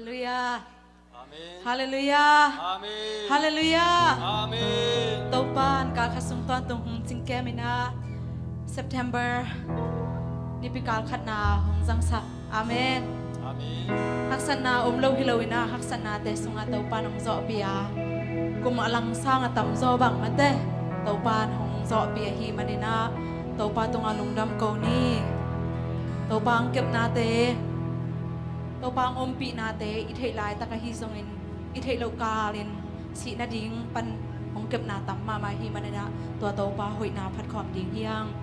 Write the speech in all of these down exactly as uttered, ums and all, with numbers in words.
Halleluiah. Amen. Halleluiah. Amen. Halleluiah. Amen. Topa'n kal khat sung tawntung hong cingkem in ah, September nipi kal khatna hong zangsak. Amen. Amen. Haksatna om lo hi lo in ah, haksatnate sungah Topa'n hong zawhpih a, kum a lang sang a tamzaw bang mate Topa'n hong zawhpih ahih manin ah, Topa tungah lungdam ko ni. Topa hong kepnate, Topa hong ompihnate i theih laitak ahi zongin, i theih loh kalin sih nading pan hong kepna tam mahmah ahih manin ah, tua Topa hoihna phat khawm ding hi hang.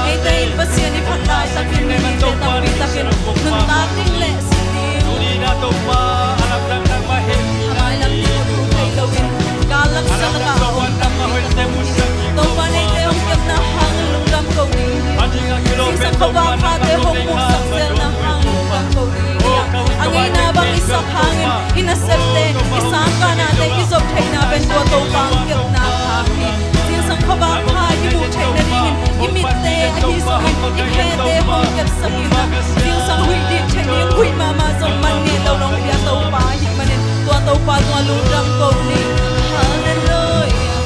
Eite in Pasian i phat laitakin mite tampi takin nuntak ding le sih ding, a mailam ding uh thei loin, gal laksa lakah a om tampi tak om hi. Topa in eite hong kepna hangin lungdam ko ding hi. Zingsang khuavak phate hong muhsak zelna hangin lungdam ko ding hi. A ngeina bang i sak hangin i nasepte, i sangkahnate kizop theihna pen tua Topa hong kepna hang hi. Zingsang khuavak pha i muh theih nadingin i mitte ahi zongin i phete hong kepsak in ah, zingsang huih dik theih ding huih mahmah zong man ngei lo nong pia Topa ahih manin tua Topa tungah lungdam ko ni. Halleluiah.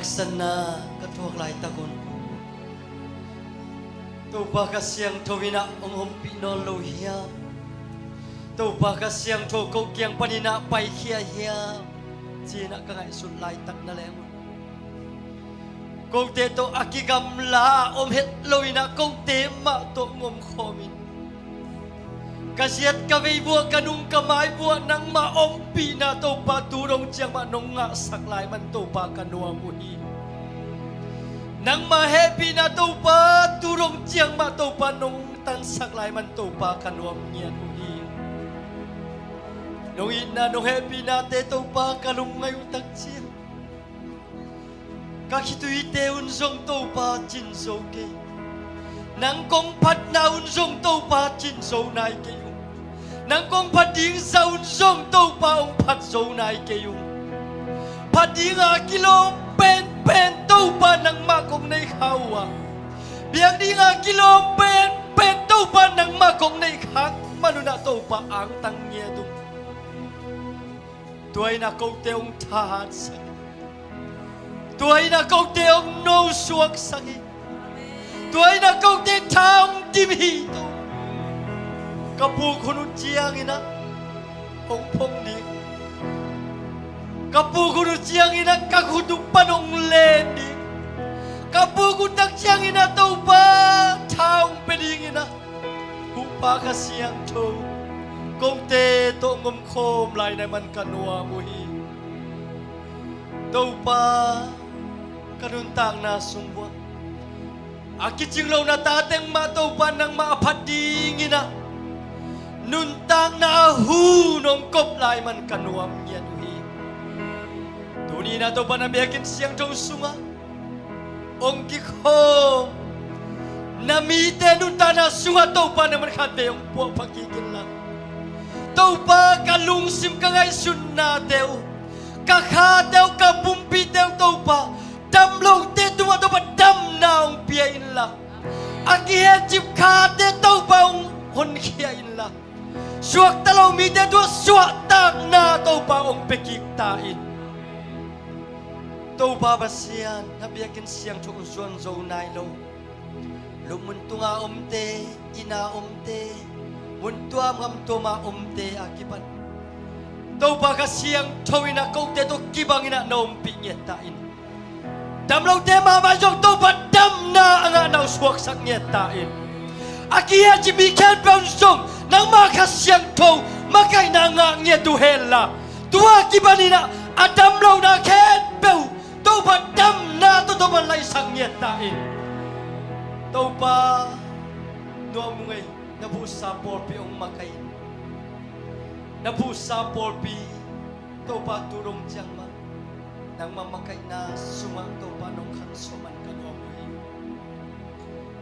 Sanna ka thuak laitak un, Topa Kha Siangtho in ah hong ompih nawn lo hiam? Topa Kha Siangtho ko kiang panin ah paikhia hiam? Ci-in ah ka ngaihsut laitak na leng un, kote tawh a kigamla a om het lo in ah kote mah tawh ngomkhawm in, ka ziat ka vei vuah, ka nung ka mai vuah nangmah ompihna Topa tu dong ciang mah nong ngahsak lai man Topa ka nuam uh hi. Nangmah hehpihna Topa tu dong ciang mah Topa nong tansak lai man Topa ka nuam ngiat uh hi. Nong itna nong hehpihnate Topa ka lungngaih uh tak ciang ka khituite un zong Topa cin zo kei. Nang kong phatna un zong Topa cin zo nai kei ung. Nang kong phat ding za un zong Topa hong phat zo nai kei ung. Phat ding a kilawm penpen Topa nangmah kong nei kha uh a, biak ding a kilawm penpen Topa nangmah kong nei khak man un ah Topa angtang ngiat ung. Tua in ah kote hong thahatsak hi. Tua in ah kote hong nosuaksak hi. Tua in ah kote tha hong dim hi. Topa, ka puk hun uh ciangin ah hong phong ding, ka puk hun uh ciangin ah ka khut uh pan hong len ding, ka puk uh tak ciangin ah Topa tha hong pia dingin ah Topa Kha Siangtho, kote tawh ngomkhawm lai na man ka nuam uh hi. Topa, ka nuntakna sung uah a kicing lo na ta teng mah Topa nangmah a phat dingin ah nuntakna a hu nong kop lai man ka nuam ngiat uh hi. Tuni-in ah Topa na biakinn siangtho sungah hong kikhawm na mite nuntakna sungah Topa nangman khatvei hong puahpha kik inla, Topa ka lungsim ka ngaihsutnate uh, ka khate uh, ka pumpite uh Topa, dam lote tungah Topa damna hong pia inla, a kihecip khate Topa hong honkhia inla, suakta lo mite tungah suahtakna Topa hong pia kik ta in. Topa Pasian, na biakinn siangtho uh zuan zo nai lo, lupmun tunga omte, inn a omte, mun tuamtuam a omte a kipan Topa Kha Siangtho in ah kote tawh kibangin ah na ompih ngiat ta in. Dam lote mahmah zong Topa damna a ngahna uh suaksak ngiat ta in. A kihecip mi khempeuh in zong nangmah Kha Siangtho makaihna ngah ngiat uh henla, tua kipanin ah a dam lohna khempeuh Topa damna tawh Topa laihsak ngiat ta in. Topa, nuam ung ei, na phuhsa pawlpi hong makaih in. Na phuhsa pawlpi Topa tu dong ciang mah nangmah makaihna sungah Topa nong khansuah man ka nuam uh hi.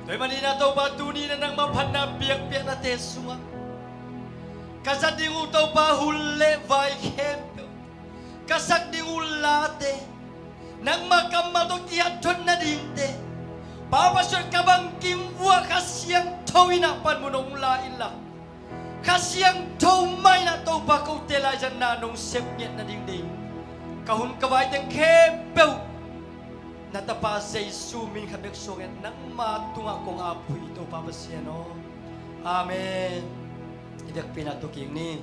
Tua ahih manin ah Topa tuni-in ah nangmah phatna biakpiaknate sungah ka zat ding uh Topa hun le vai khempeuh, ka sak ding uh late, nangmah kammal tawh kihat thon nadingte, Pa Pasian ka bangkim uah Kha Siangtho in ah panmun hong la inla, Kha Siangtho mah in ah Topa kote laizatna nong sep ngiat nading deih ka hun ka vai teng khempeuh na Tapa Jesu min khat bek suangin nangma tungah kong ap uh hi Topa Pasian aw. Amen. I biakpiakna tu kik ni.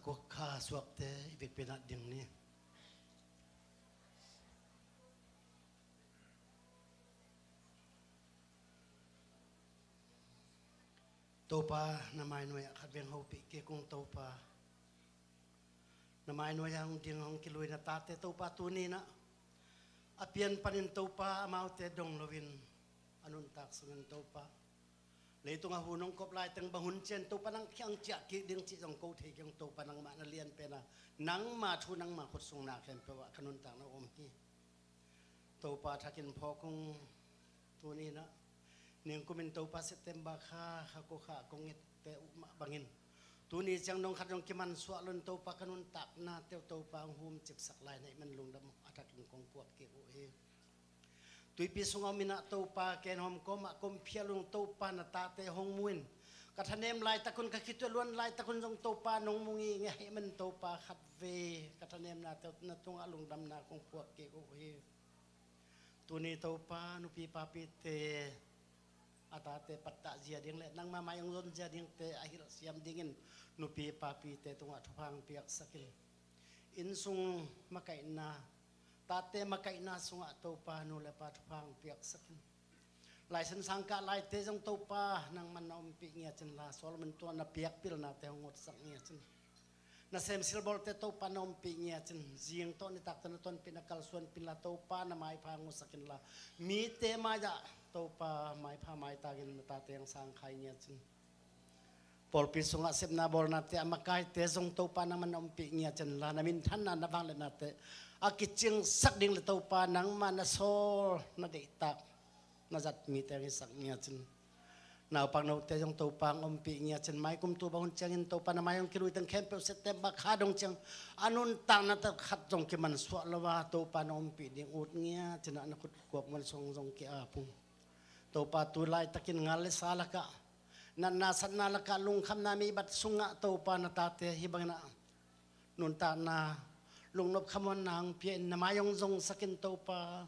Kuak kha suakte i vekpi-in ah ding ni. Topa, na mainuai ah khatvei hong hopih kik ung Topa. Na mainuai ah hong ding hong kilui na tate Topa, tuni-in ah a pian panin Topa, amaute dong loin a nuntak sungin Topa, leitung a hun hong kop laiteng bang hun ciang Topa nang kiang ciah kik ding cih zong ko thei keng Topa, nangmah na lian pen a, nangmah thu nangmah khut sung na khempeuh ah ka nuntakna om hi. Topa, thakin phawk ung. Tuni-in ah ningkumin Topa, September kha, kha kua kha kong ette uh mah bangin, tuni ciang dong khat zong kimansuah loin Topa, ka nuntaknate uh Topa hong humcipsak lai na hih man lungdam a thakin kong puak kik uh hi. Tuipi sungah om-in ah Topa, ken hawm kawmah kong phial un Topa, na tate hong mu-in, ka thanem laitak un, ka khitui a luan laitak un zong Topa nong mu ngei ngei ahih manin Topa, khatvei ka thanemnate uh na tungah lungdamna kong puak kik uh hi. Tuni Topa, nupi papite a tate pattah zia ding le nangma mai hong zon zia dingte a hilh siam dingin nupi papite tungah thupha hong piaksak in. Innsung makaihna, tate makaihna sungah Topa, nu le pa thupha hong piaksak in. License hong kah laite zong Topa, nangman na ompih ngiat in la, Solomon tungah na piak pilnate hong hotsak ngiat in. Nasem silbawlte Topa na ompih ngiat in, zing tawh nitak tawh na tonpih, na kalsuanpih in la Topa, na maipha hong musak in la, mite mai-ah Topa maipha maitangin na tate hong sangkhai ngiat in. Pawlpi sungah sepna bawlnate a makaite zong Topa, nangman na ompih ngiat in la, na minthanna na vangliatnate a kicingsak ding le Topa, nangmah na sawl, na deihtak, na zat mite hong hisak ngiat in. Naupangnote zong Topa hong ompih ngiat in, maikum tu bang hun ciangin Topa na mai hong kilui teng khempeuh September kha dong ciang a nuntakna tak khat zong kimansuah lo a, Topa na ompih ding ut ngiat in ah na khut kuak muan sung zong ki-ap ung. Topa, tu laitakin ngal le sa lakah, natna satna lakah, lungkhamna meibat sungah Topa na tate hih bangin ah nuntakna, lungnop khamuanna hong pia in, na mai hong zongsak in Topa.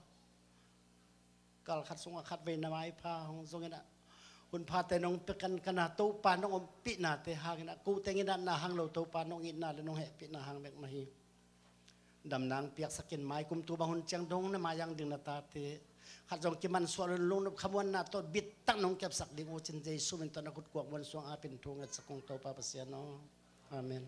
Kal khat sungah khatvei na maipha hong zong in ah, hun phate nong pia kankan a Topa, nong ompihnate hangin ah, ko teng in ah na hang lo Topa, nong itna le nong hehpihna hang bek mah hi. Damna hong piaksak in, maikum tu bang hun ciang dong na mai-ah hong ding na tate khat zong kimansuah loin lungnop khamuanna tawh bittak nong kepsak ding uh cin Jesu min tawh na khut kuak muan sung apin thu ngetsak ung Topa Pasian aw. Amen.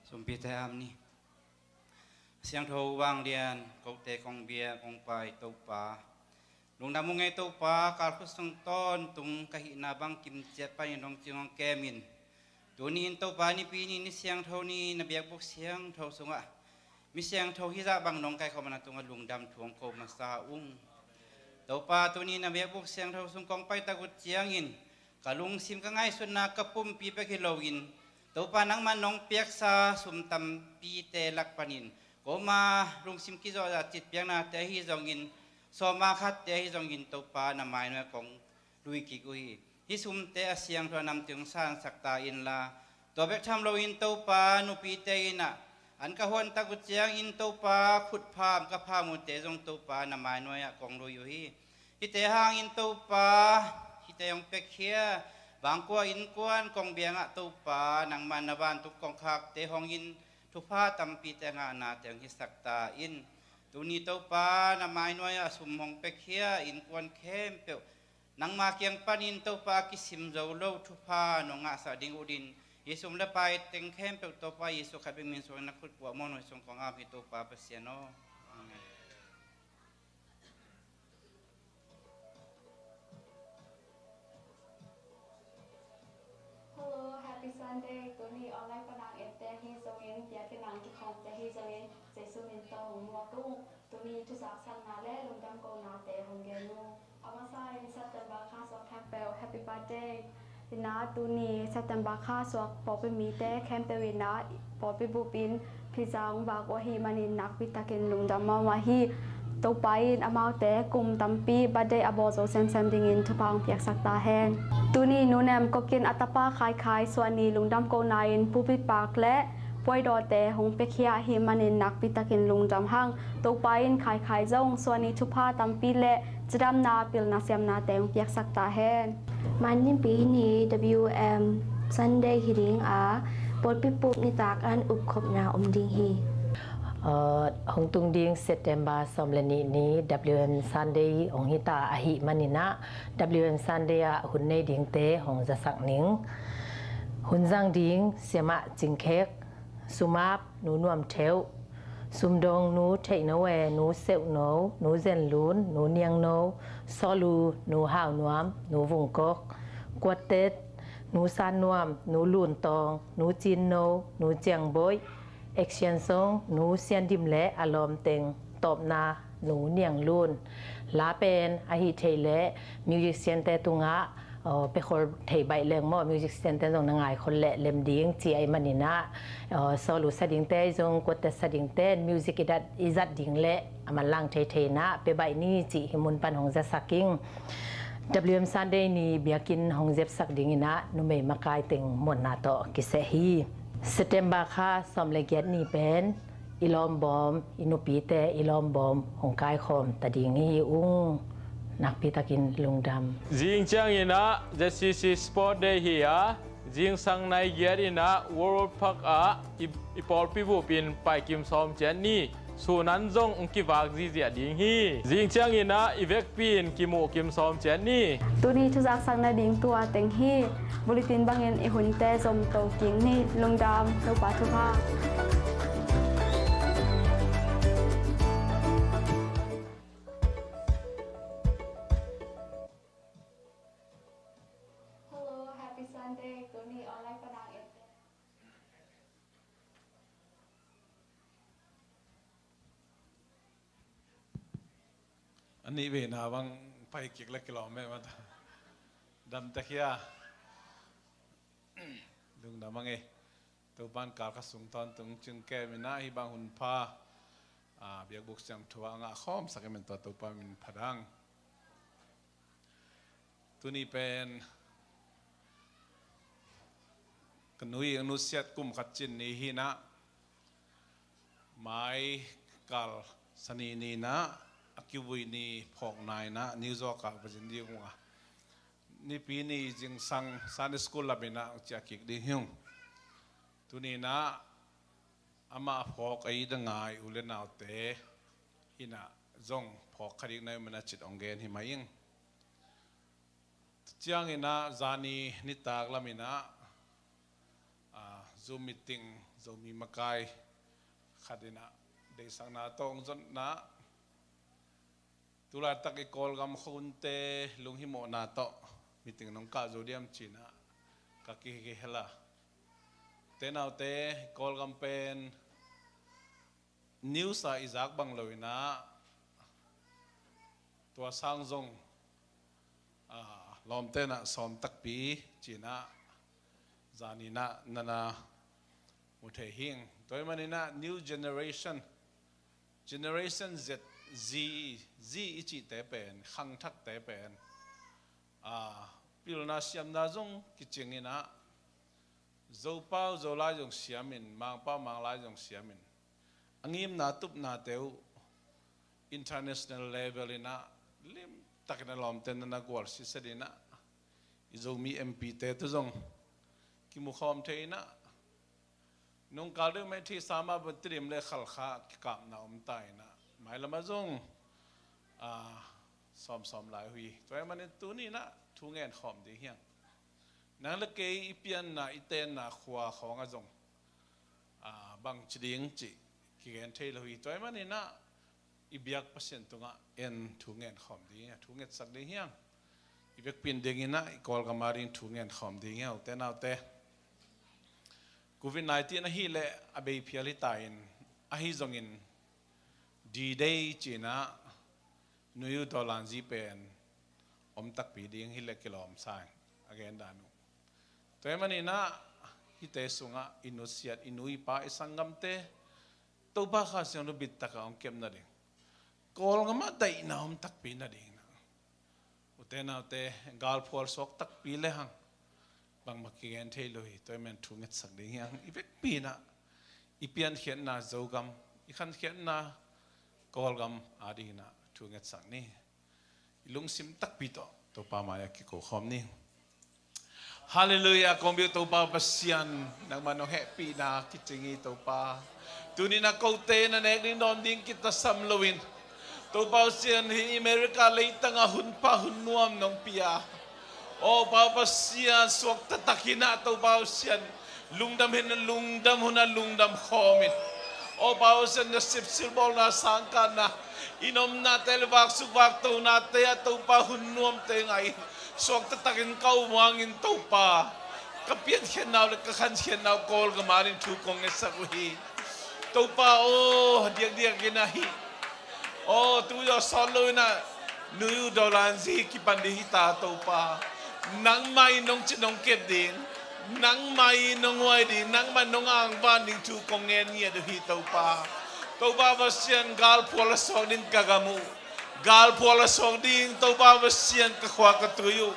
Sumpite am ni. Siangtho vanglian, kote kong bia kong pai Topa, lungdam ung ei Topa, kalkhut sung tawntung ka hihna bang kimciat panin hong cing hong kem in. Tuni in Topa, Nipi ni, ni siangtho ni, na biakbuk siangtho sungah mi siangtho hizah bang nong kaikhawm a, na tungah lungdam thu hong ko masa ung. Topa, tuni na biakbuk siangtho sung kong paitak uh ciangin ka lungsim, ka ngaihsutna, ka pumpi bek hi loin, Topa, nangmah nong piaksa sum tampite lak panin, koma lungsim kizawhzah citpiaknate ahi zongin, sawma khatte ahi zongin, Topa, na mainuai kong lui kik uh hi. Hih sumte a siangtho a namtui hong sansak ta inla, tua bek tham loin Topa, nupite in ah an ka huantak uh ciangin Topa, khutpham ka pham uhte zong Topa, na mainuai ah kong lui uh hi. Hihte hangin Topa, hihte hong piakhia bangkua innkuan kong biangah Topa, nangmah na vantung kongkhakte hongin thupha tampite ngahnate hong hisak ta in. Tuni Topa, na mainuai ah sum hong piakhia innkuan khempeuh nangma kiang panin Topa, kisim zo lo thupha nong ngahsak ding uh in, hih sum le pai teng khempeuh Topa Jesu khat bek min suangin na khut kuak muan sung kong ap hi Topa Pasian aw. Amen. Hello, happy Sunday. Kikhawmte hi zongin Jesu min tawh hong muak ung. Tuni thuzaksakna le lungdam konate hong gen ung. A masa in September kha suak khempeuh happy birthday. Inah tuni September kha suak pawlpi mite khempeuh inah pawlpi bup in pizza hong vak uh ahih manin nakpi takin lungdam mahmah hi. Topa in amaute kum tampi birthday a bawl zo semsem dingin thupha hong piaksak ta hen. Tuni Nu Nem Kok in a tapa Khai Khai suahni lungdam kohna in pulpit pak le puaidawte hong piakhia ahih manin nakpi takin lungdam hang. Topa in Khai Khai zong suahni thupha tampi le cidamna pilna siamnate hong piaksak ta hen. Mannipi ni W M Sunday hi ding a, pawlpi bup nitak an upkhopna om ding hi. Aa, hong tung ding September sawm le nih ni W M Sunday hong hita ahih maninah W M Sunday ah hun nei dingte hong zasak ning. Hun zang ding siamah Cingkhek, sumap Nu Nuam Theuh, sumdong Nu Theihno e, Nu Seuhno, Nu Zenlun, Nu Niangno, sawlu Nu Haunuam, Nu Vungkok, kuatet Nu Sannuam, Nu Luntawng, Nu Cinno, Nu Ciangboih, action song Nu Siandim le a lawmteng, tawpna Nu Nianglun. La pen ahih theih leh musician-te tungah aw, pekhol thei baih leng maw, musician-te zong na ngaikhol leh lem ding ci ahih maninah, aw, sawlu sa dingte ahi zong kuatet sa dingte music i dat i zat ding leh a manlang thei thei inah pia baih ni cih hih mun pan hong zasak ing. W M Sunday ni biakinn hong zepsak dinginah numei makai teng muanna tawh kiseh hi. September kha sawm le giat ni pen i lawmbawm, i nupite i lawmbawm hong kaikhawm ta ding hi ung. Nakpi takin lungdam. Zing cianginah Z C C Sport Day hi a, zingsang nai giat inah World Park ah i, i pawlpi bup in paikim sawm ciat ni. Sunan zong hong kivak ziziah ding hi. Zing cianginah i vekpi in kimuh kim sawm ciat ni. Tuni thuzaksakna ding tua teng hi. Bulletin bangin i hunte zom to kik ni. Lungdam, Topa thupha. Hello, happy Sunday. Tuni online panang in. A nih veina bang pai kik le kilawm e mata. Dam tek hia. Lungdam ang e. Topan kal kha sung tawntung cing kem inah hih bang hun pha, a, biakbuk siangtho a ngah khawmsak i men tua Topa min pha dang. Tuni pen ka nu i nusiat kum khat cin ni hi inah, mai kal sani ni inah a kivui ni phawkna inah New York ah va zin ding ung a, nipi ni zingsang Sunday school lam inah ciah kik ding hi ung. Tuni inah amah phawk a i da ngai u le naute inah zong phawk kha ding na i mana cit hong gen hi mai ing. Cianginah zani nitak laminah, a, Zoom meeting Zomi makai khat inah deihsakna tawh hong zonna, tulaitak i Kawlgam khuahunte lunghimawhna tawh meeting nong kah zo diam cinah ka kihihel a. Tenaute, Kawlgam pen news ah i zak bang lo inah tua sang zong, a, lawmte inah sawm takpi cinah zaninah nana mu thei hing. Tua ahih maninah new generation, Generation Z, Z, Z i cihte pen, khangthakte pen, a, pilna siamna zong kicing inah Zopau Zolai zong siamin, Mangpau Manglai zong siamin, a ngimna tupnate uh international level inah limtakin a lawmte nana gual siset inah i Zomi M P-te tu zong kimukhawm thei inah nungkal deuh mah i theihsa mah bang Tedim le Khalkha kikapna om ta inah mailamah zong, a, sawmsawm lai uh hi. Tua ahih manin tuni inah thu ngen khawm ding hiang. Nang le kei i pianna i tenna khua khawngah zong, a, bangci ding cih kigen thei lo hi. Tua ahih maninah i biak Pasian tungah en thu ngen khawm ding hiang, thu ngetsak ding hiang. I vekpi in dinginah i Kawlgam a ding thu ngen khawm ding hiang, ute naute. Covid nineteen ahih leh a bei phial hi ta in, ahi zongin D-Day ci-in ah Nu Yu Daw Lan Zi pen om takpi ding hi leh kilawm sa ing, a gen dan uh. Tua ahih manin ah hihte sungah i nusiat, i nu i pa, i sanggamte Topa Kha Siangtho bit takah hong kep nading, Kawlgam ah daihna om takpi nading in ah, ute naute, galphual suak takpi le hang bangmah kigen thei lo hi. Tua ahih manin thu ngetsak ding hi hang. I vekpi in ah i piankhiatna Zogam, i khankhiatna Kawlgam ading in ah thu ngetsak ni. I lungsim takpi tawh Topa mai-ah kiko khawm ni. Halleluiah. Kong biak Topa Pasian, nangmah nong hehpihna kicing hi Topa. Tuni-in ah kote na nek ding dawn ding kitasam loin, Topa Pasian, hih America leitangah hun pha hun nuam nong pia. Aw Pa Pasian, suakta takin ah Topa Pasian, lungdam hun ah lungdam, hun ah lungdam khawm in, aw Pa Pasian, na sipsilh bawlna, sangkahna, i omnate le vaksuk vaktonate ah Topa hun nuamte ngah in, suakta takin ka um hangin Topa, ka piankhiatna uh le ka khankhiatna uh Kawlgam ading thu kong ngetsak uh hi. Topa aw, diakdiak in ahi, aw, tu zaw sawt lo in ah Nu Yu Daw Lan Zi kipan ding hi ta Topa. Nangmah in nong cih nong kep ding, nangmah in nong huai ding, nangmah in nong angvan ding thu kong ngen ngiat uh hi Topa. Topa Pasian, galphual a suak ding ka gam uh, galphual a suak ding Topa Pasian, ka khua ka tui uh,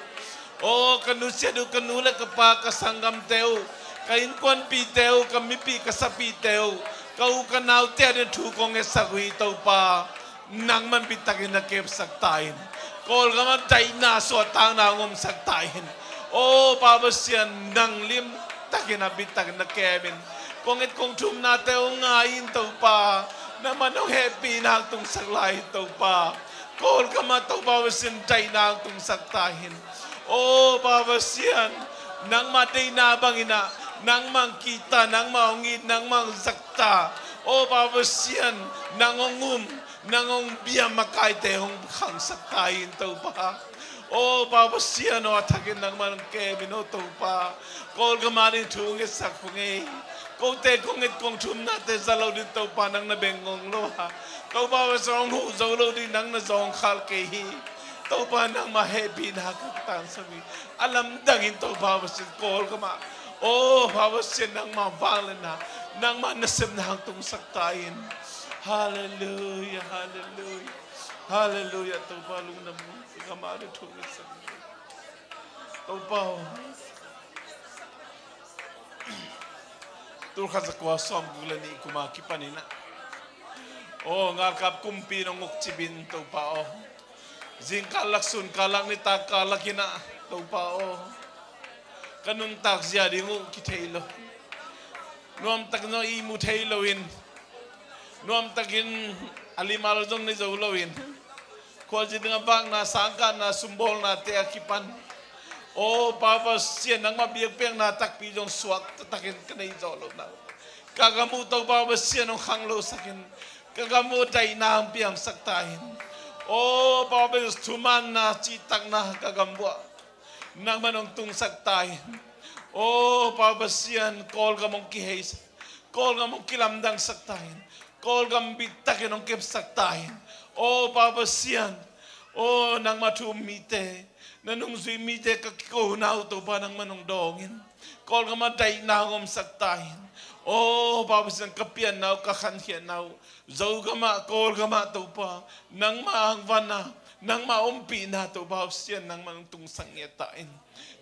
aw, ka nusiat uh, ka nu le ka pa, ka sanggamte uh, ka innkuanpihte uh, ka mipih ka sapihte uh, ka u ka naute ading thu kong ngetsak uh hi Topa. Nangman bit takin na kepsak ta in. Kawlgam ah daihna suahtakna hong omsak ta in. Aw Pa Pasian, nang lim takin ah bit takin na kem in. Kong et kong thumnate hong ngai in Topa. Nangman hong hehpihna hong tungsak lai in Topa. Kawlgam ah Topa Pasian, daihna hong tungsak ta in. Aw Pa Pasian, nangmah deihna bangin ah nangmah hong kihta, nangmah hong it, nangmah hong zakta. Aw Pa Pasian, nang hong um, nang hong bia makaite hong khangsak ta in Topa. Aw Pa Pasian aw, a thakin nangman hong kem in aw Topa. Kawlgam ading thu ngetsak kong ei. Kote kong et kong thumnate za lo ding Topa, nang na beng ngong lo a, Topa Pasian, hong huh zo lo ding, nang na zawngkhal kei hi. Topa nangmah hehpihna ka taangsak hi. A lamdangin Topa Pasian, Kawlgam ah, aw Pa Pasian, nangmah vangliatna, nangmah nasepna hong tungsak ta in. Halleluiah, halleluiah, halleluiah. Topa lungdam, gam ading thu ngetsak. Topa aw, tulkhat zakua sawmguk le nih kum a kipan in ah, aw, ngalkap kumpi in hong ukcip in Topa aw, zingkal lak, sunkal lak, nitak kal lak in ah Topa aw, ka nuntak zia ding uh kithei lo, nuamtakin zong ihmu thei loin, nuamtakin a limal zong nei zo loin, khualzin ding a vakna, sangkahna, sumbawlnate a kipan, aw Pa Pasian, nangmah biakpiakna takpi zong suakta takin ka nei zawh lohna uh, ka gam uh Topa Pasian, hong khanglosak in. Ka gam uh daihna hong piangsak ta in. Aw Pa Pasian, thumanna, cihtakna ka gam uh ah nangman hong tungsak ta in. Aw Pa Pasian, Kawlgam hong kiheisak, Kawlgam hong kilamdangsak ta in. Kawlgam bit takin hong kepsak ta in. Aw Pa Pasian, aw nangmah thu um mite, na nungzui mite ka kikona uh Topa, nangman hong dawng in. Kawlgam ah daihna hong omsak ta in. Aw Pa Pasian, ka pianna uh, ka khankhiatna uh Zogam ah, Kawlgam ah Topa, nangmah angvanna, nangmah ompihna Topa Pasian, nangmah hong tungsak ngiat ta in.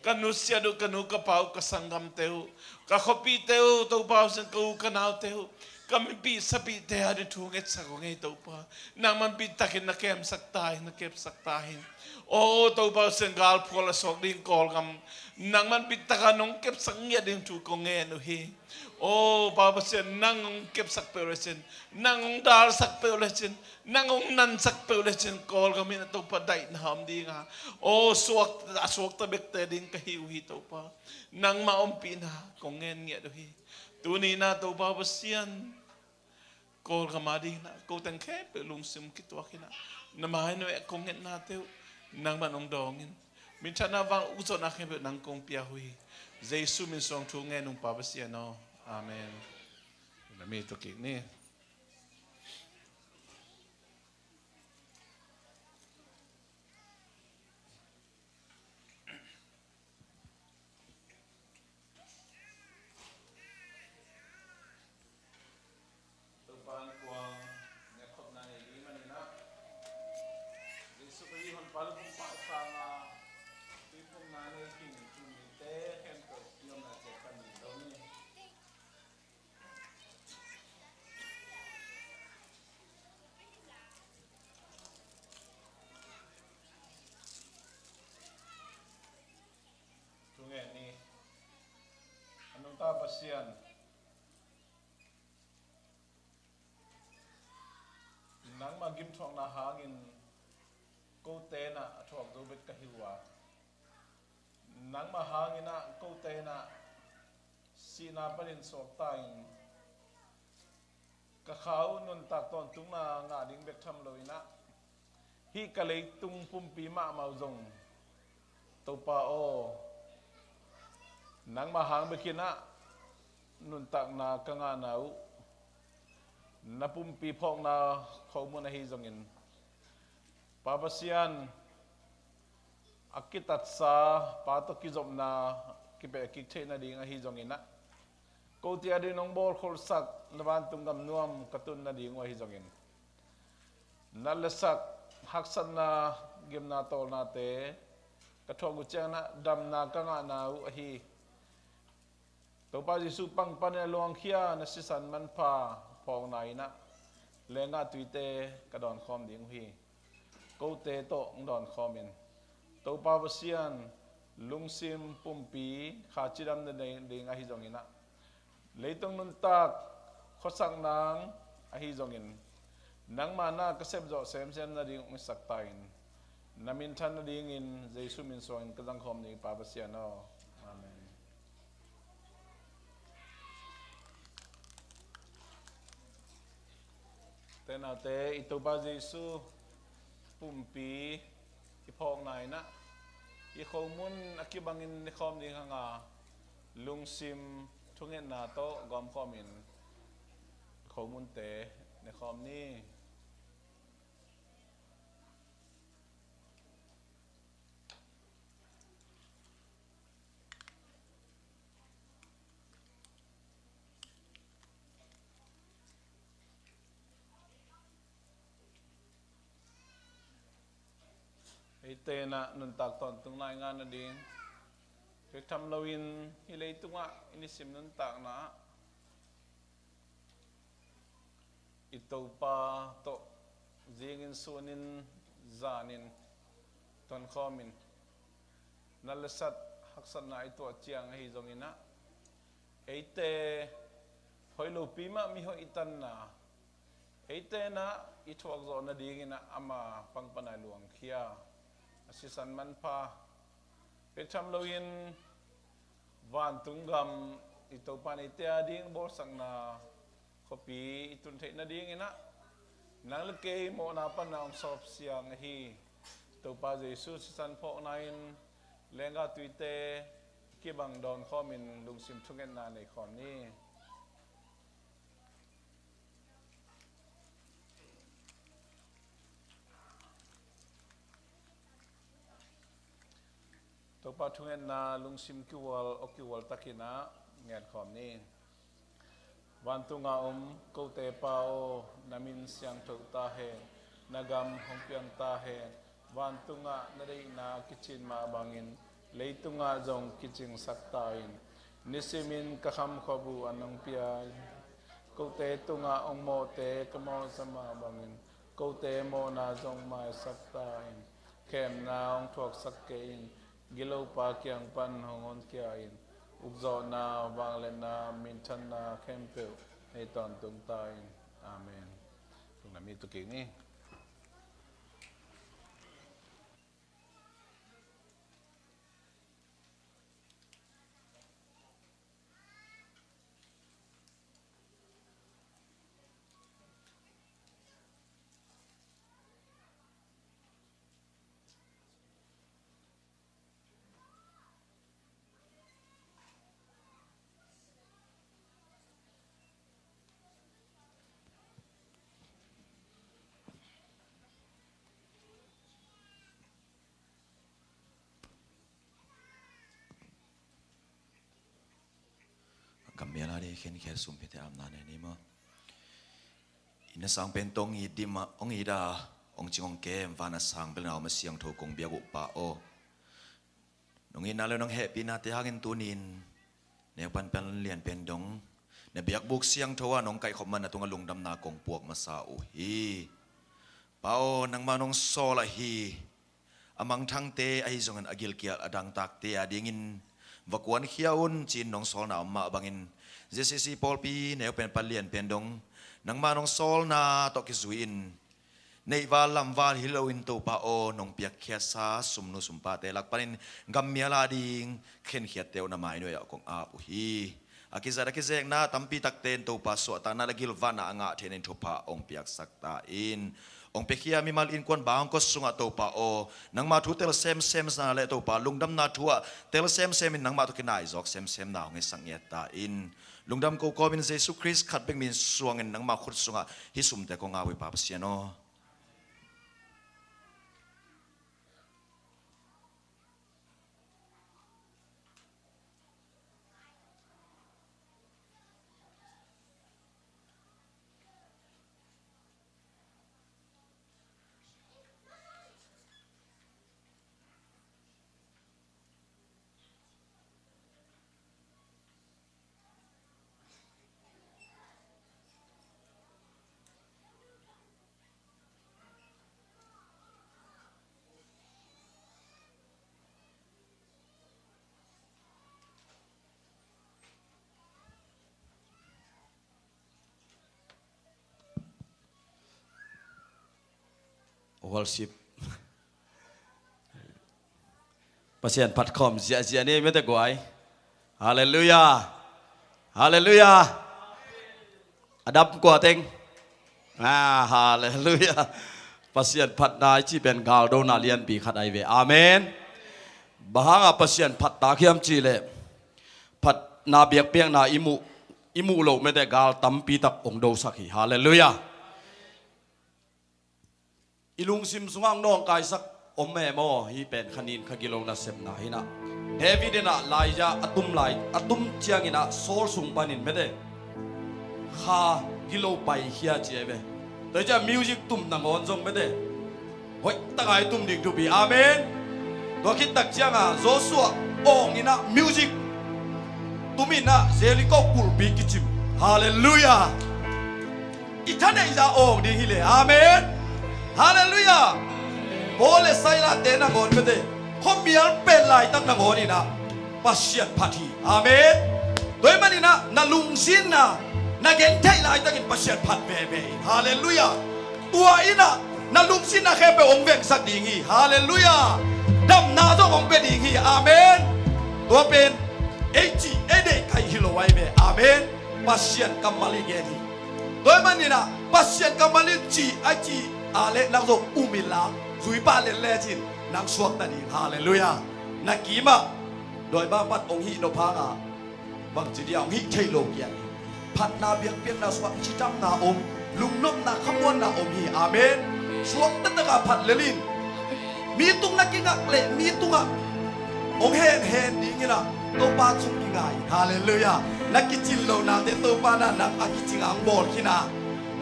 Ka nusiat uh, ka nu ka pa uh, ka sanggamte uh, ka khuapihte uh Topa Pasian, ka u ka naute uh, ka mipih sapihte ading thu ngetsak kong ei Topa. Nangman bit takin na kemsak ta in, na kepsak ta in. Aw Topa Pasian, galphual a suak ding Kawlgam, nangman bit takin nong kepsak ngiat ding thu kong ngen uh hi. Aw Pa Pasian, nang hong kepsak peuh lecin, nang hong dalsak peuh lecin, nang hong nansak peuh lecin, Kawlgam in ah Topa daihna om ding a, aw suak, a suakta bekte ding ka hi uh hi Topa. Nangmah ompihna kong ngen ngiat uh hi. Tuni in ah Topa Pasian, Kawlgam ading in ah ko teng khempeuh lungsim kituak in ah, na mai-ah kong ngetnate uh nangman hong dawng in. Minthanna, vangliatna khempeuh nang kong pia uh hi. Jesu min suang thu ngen ung Pa Pasian aw. Amen. Na mi tuk kik ni. Topa innkuang nekkhopna nei ding manin ah, Jesuh Khrih honpa leh pumpa sangin tuiphumna nei ding thu mite khempeuh i omna ciang pan ding lo ni. Thungen ni. A nungta Pasian, nangma gimthuakna hangin kote in ah a thuak zo bek ka hi uh a, nangma hangin ah kote in ah sihna panin suakta in, ka kha uh nuntak tawntungna ngah ding bek tham loin ah, hih ka leitung pumpi mahmah uh zong, Topa aw, nangma hang bekin ah nuntakna ka ngahna uh na pumpi phawkna khomun ahi zongin, Pa Pasian, a kitatsa pa tawh kizopna kipeh kik theih nading ahi zongin ah, kote adingin hong bawlkholhsak na vantung gam nuam ka tun nading uh ahi zongin, nat le sat, haksatna, gimna tawlnate ka thuak uh ciangin ah damna ka ngahna uh ahi Topa Jesuh pangpanin a luangkhia na sisan manpha phawkna in ah, lenggah tuite ka dawnkhawm ding uh hi. Kote tawh hong dawnkhawm in, Topa Pasian, lungsim pumpi kha cidam nading ahi zongin ah, leitung nuntak khuasak nang ahi zongin, nangma na ka sepzawh semsem nading hong hisak ta in, na minthan nadingin Jesuh min suangin ka zangkhawm ding, Pa Pasian aw. Amen. Te naute, i Topa Jesuh pumpi i phawkna in ah, i khomun a kibangin ne khawm ding hang a, lungsim thungetna tawh gawmkhawmin khomunte ne khawm ni. Eite in ah nuntak tawntungna i ngah nading, bek tham loin hih leitungah i nisim nuntakna ah i Topa tawh zingin, sunin, zanin tonkhawmin, nat le sat haksatna i tuah ciang ahi zongin ah, eite hoih lopi mah mihoih i tanna, eite in ah i thuak zawh nadingin ah ama pangpanin a luangkhia, a sisan manpha, bek tham loin vantung gam i Topa in eite ading bawlsakna khuapi i tun theih nadingin ah, nang le kei mawhna panin hong sawpsiang ahi Topa Jesuh sisan phawkna in lenggah tuite kibang dawnkhawmin lungsim thungetna nei khawm ni. Topa thungetna lungsim kiual, aw kiual takin ah ngetkhawm ni. Vantungah om kote Pa aw, na min siangtho ta hen, na gam hong piang ta hen, vantungah na deihna kicin mah bangin leitungah zong kicingsak ta in. Nisimin ka khamkhop uh an hong pia in, kote tungah hong mawhte ka mawhsa mah bangin kote mawhna zong maisak ta in. Khemna hong thuaksak kei in, gilopa kiang pan hong honkhia in, ukzawhna, vangliatna, minthanna khempeuh nei tawntung ta in. Amen. Lungdam mi tuk kik ni. Kammial a di khenkhiat sumpi te apna ne ni maw. Inn a sang pen tawh hong it dim a, hong it a, hong cing hong kem, van a sang bel na om a siangtho kong biak uh Pa aw. Nong itna le nong hehpihna te hangin tuni-in neu pan pan lian pen dong na biakbuk siangtho ah nong kaihkhop man na tungah lungdamna kong puak masa uh hi. Pa aw, nangmah nong sawl ahi a mangthangte ahi zongin a gilkial a dangtakte a dingin va kuankhia un ci-in nong sawlna om mah bangin J C C pawlpi neu pen pan lian pen dong nangmah nong sawlna tawh kizui-in neihval lamval hi loin Topa aw, nong piakkhiatsa sumnu sumpate lak panin gammial a ding khenkhiatte uh na mainuai ah kong ap uh hi. A kizat a kizekna tampi takte in Topa suahtakna le gilvahna a ngah theihna in thupha hong piaksak ta in. Hong piakhia mimal innkuan bang hong kua sungah Topa aw, nangmah thu tel semsemna le Topa lungdamna thu ah tel semsem in nangmah tawh kinaizawk semsemna hong hisak ngiat ta in. Lungdam ko kawmin Jesu Khrist khat bek min suangin nangmah khut sungah hih sumte kong ap uh hi Pa Pasian aw. Worship. Pasian phat khawm ziahziah ni mete guai. Halleluiah. Halleluiah. A dam kua teng. Ah, halleluiah. Pasian phatna i cih pen galdona lianpi khat ahi ve. Amen. Bang hanga Pasian phat tak hiam cih leh phatna biakpiakna i muh, i muh loh mete gal tampi tak hong dosak hi. Halleluiah. I lungsim sungah nawngkaisak om e maw? Hih pen kha nin kha gilo nasepna hi inah, David inah laia a tum lai, a tum cianginah Saul sung panin mete kha gilo paikhia ci e ve. Tua hi ciah music tum nangawn zong mete hoih taka i tum ding thupi. Amen. Tua khit tak cianga Joshua awng inah music tum inah Jericho kulhpi kicim. Halleluiah. I thaneihza awng ding hileh. Amen. Halleluiah. Paul le Silas te nangawn mete khuamial pen laitak nangawn inah Pasian phat hi. Amen. Tua ahih maninah na lungsinna na gentheih laitakin Pasian phat veve hi. Halleluiah. Tua inah na lungsinna khempeuh hong vengsak ding hi. Halleluiah. Damna zong hong pia ding hi. Amen. Tua pen ei cih ei deih kaih hi lo ahi ve. Amen. Pasian kammal i gen hi. Tua ahih maninah Pasian kammal in cih a cih a leh nang zong um inla zuipah letlecin nang suakta ding. Halleluiah. Na kimah dawi bangpat hong hih nop hanga bangci dia hong hih thei lo kian hi. Phatna biakpiakna sungah cidamna om, lungnopna khamuanna om hi. Amen. Suakta taka phat lel in. Mi tung na kingak leh mi tungah hong henhen dinginah Topa cung kingai. Halleluiah. Na kicin lohnate Topa na nang a kicing a hong bawl khin a,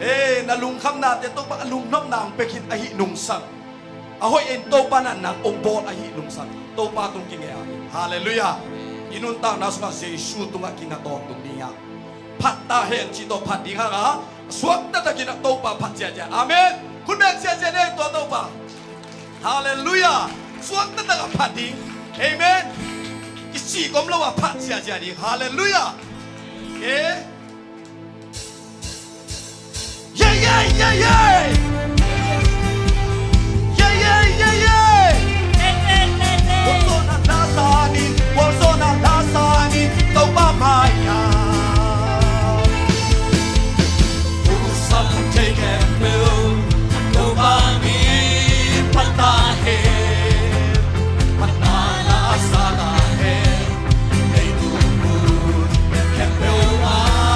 e, na lungkhamnate Topa a lungnopna hong pia khin ahih nungsang, a hoih in Topa na nang hong bawl ahih nungsang Topa tung kinge a. Halleluiah. I nuntakna sungah Jesu tungah kinga tawntung ding a, phat ta hen cih tawh phat ding hanga suakta takinah Topa phat ziahziah. Amen. Khut beng ziahziah ni tua Topa. Halleluiah. Suakta takah phat ding. Amen. I cih gom lo ah phat ziahziah ding. Halleluiah. Okay. Yeah, yeah, yeah, yeah. Yeah, yeah, yeah, yeah. Kuamzawnah la sangin, kuamzawnah la sangin Topa mai-a hong sam thei khempeuh Topa min phat ta hen. Phatna la sa ta hen. Leitung mun khempeuh ah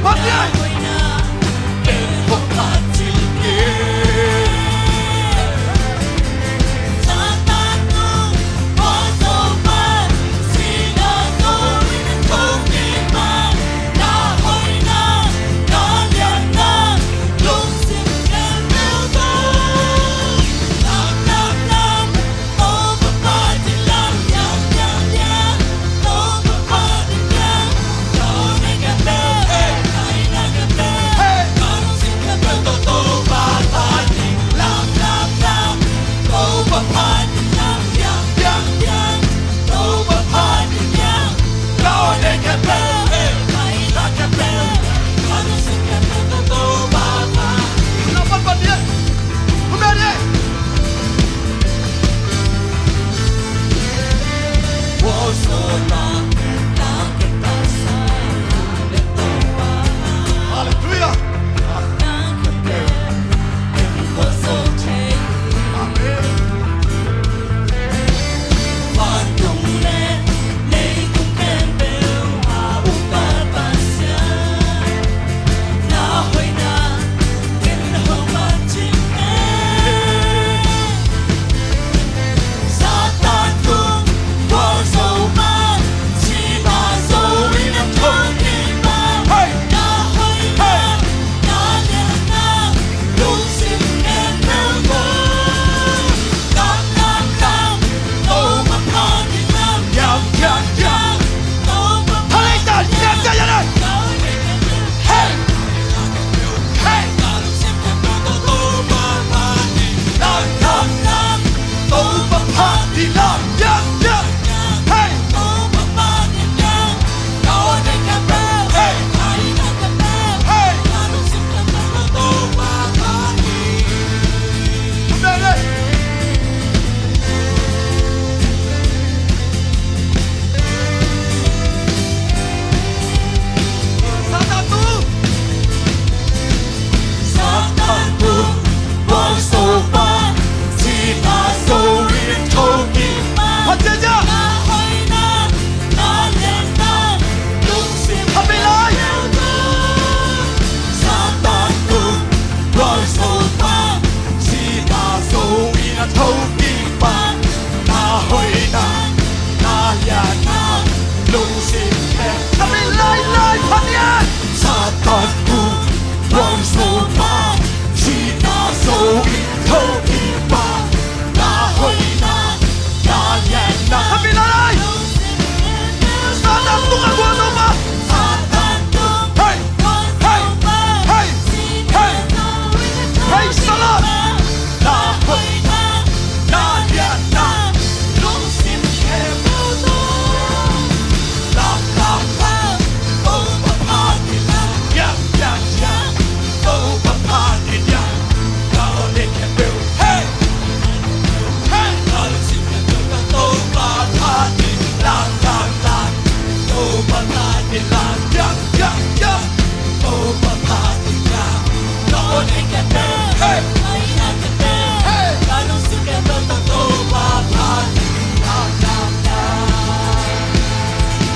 Phat ni ai.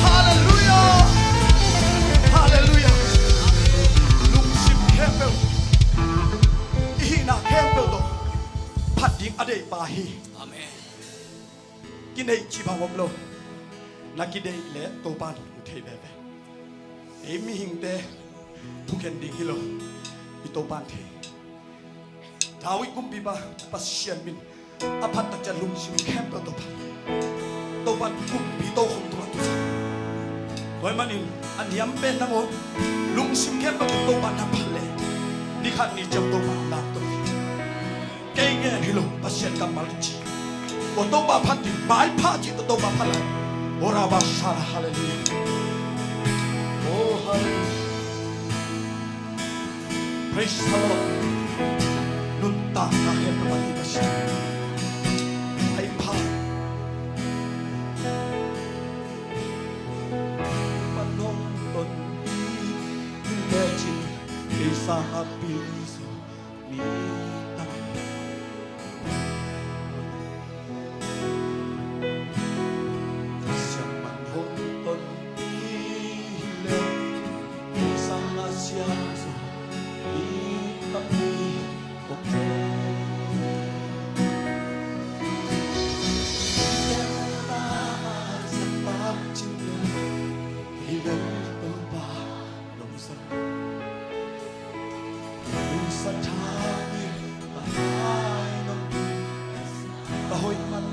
Halleluiah. Halleluiah. Lungsim khempeuh, i hihna khempeuh tawh phat ding a deih pa hi. Amen. Kineih cih bang om lo. Na kideih leh Topa'n hong thei veve. Ei mihingte thukhen ding hi lo. I Topa'n thei. David kumpipa Pasian min a phat tak ciang lungsim khempeuh tawh phat. Topa'n kumpi tokhom tung a tu. Tua ahih manin a niam pen nangawn lungsim khempeuh tawh Topa na phat leh ni khat ni ciang Topa lam to hi. Kei ngen hi lo, Pasian kammal ci. Aw Topa phat ding, maipha cih tawh Topa phat lai. Aw Rabba Shala, halleluiah. Oh, halleluiah. Praise the Lord. Nuntakna khempeuh pan i Pasian. Maipha. Manong ton i lecin kei sang a pil zo. Mi tam Hoih man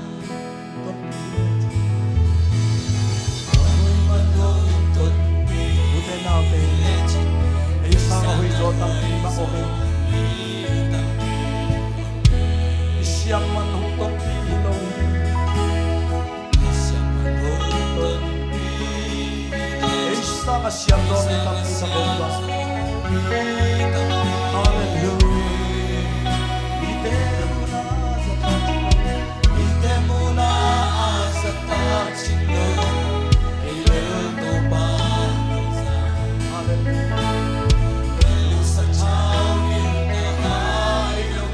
tonpi. Ute naute, ei sang a hoih zaw tampi mah om hi. I siam man hong tonpi hi lo hi. Ei sang a siam zaw mi tampi sa ko ba. Halleluiah. Mite mun a za ta cing lo. Mite mun a za ta cing lo. Kei bel Topa nong za. Halleluiah. Bel sa chau in ka hai lo.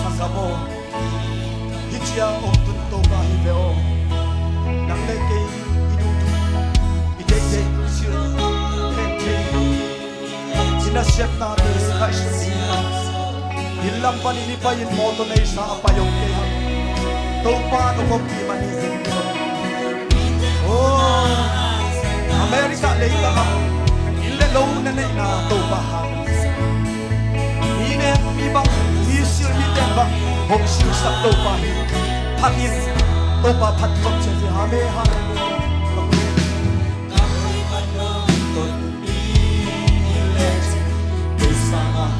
Sanggam aw, hih cia hong tun Topa hi ve aw. Nang le kei i duhduh, i deihdeih, i silh, i theihtheih, i nasiatnate ngaihsun hi. Inn lam panin i pai-in mawtaw neisa a pai om kei hang. Topa nong ompih man hi zen kei. Oh, America leitang ah inn le lo na neihna Topa hang. Mi nek mi bang, mi sil mi ten bang hong silsak Topa hi. Phat in Topa phat khop cia hi. Amen.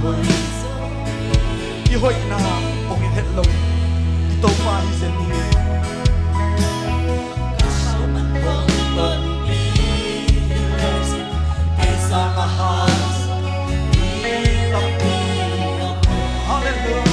Halleluiah. I hoihna hong i het lo i Topa hi zen hi. Halleluiah.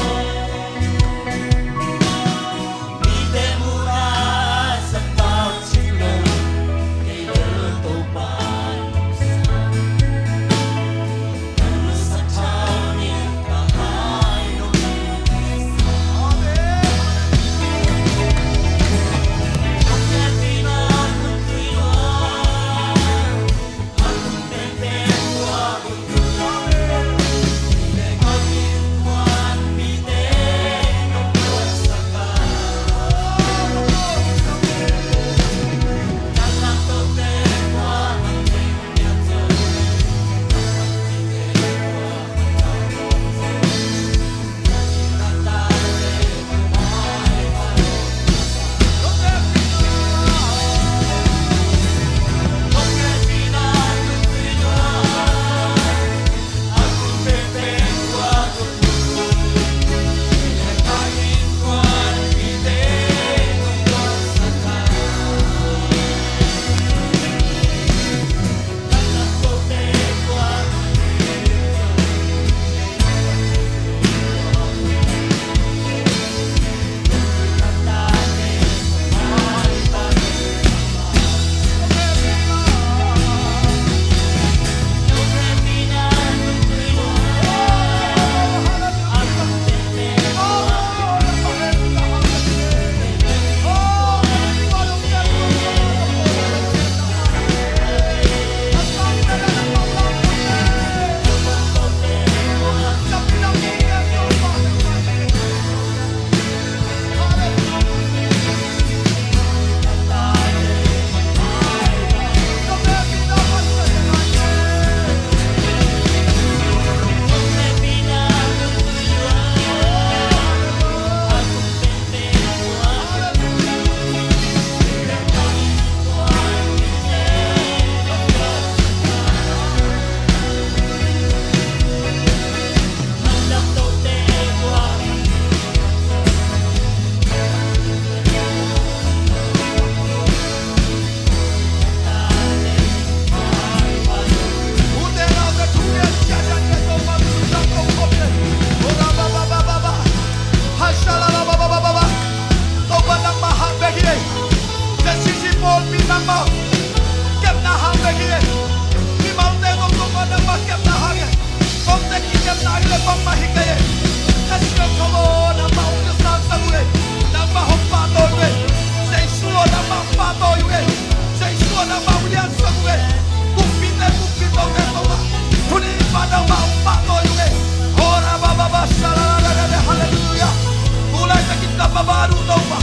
Mavatu Topa,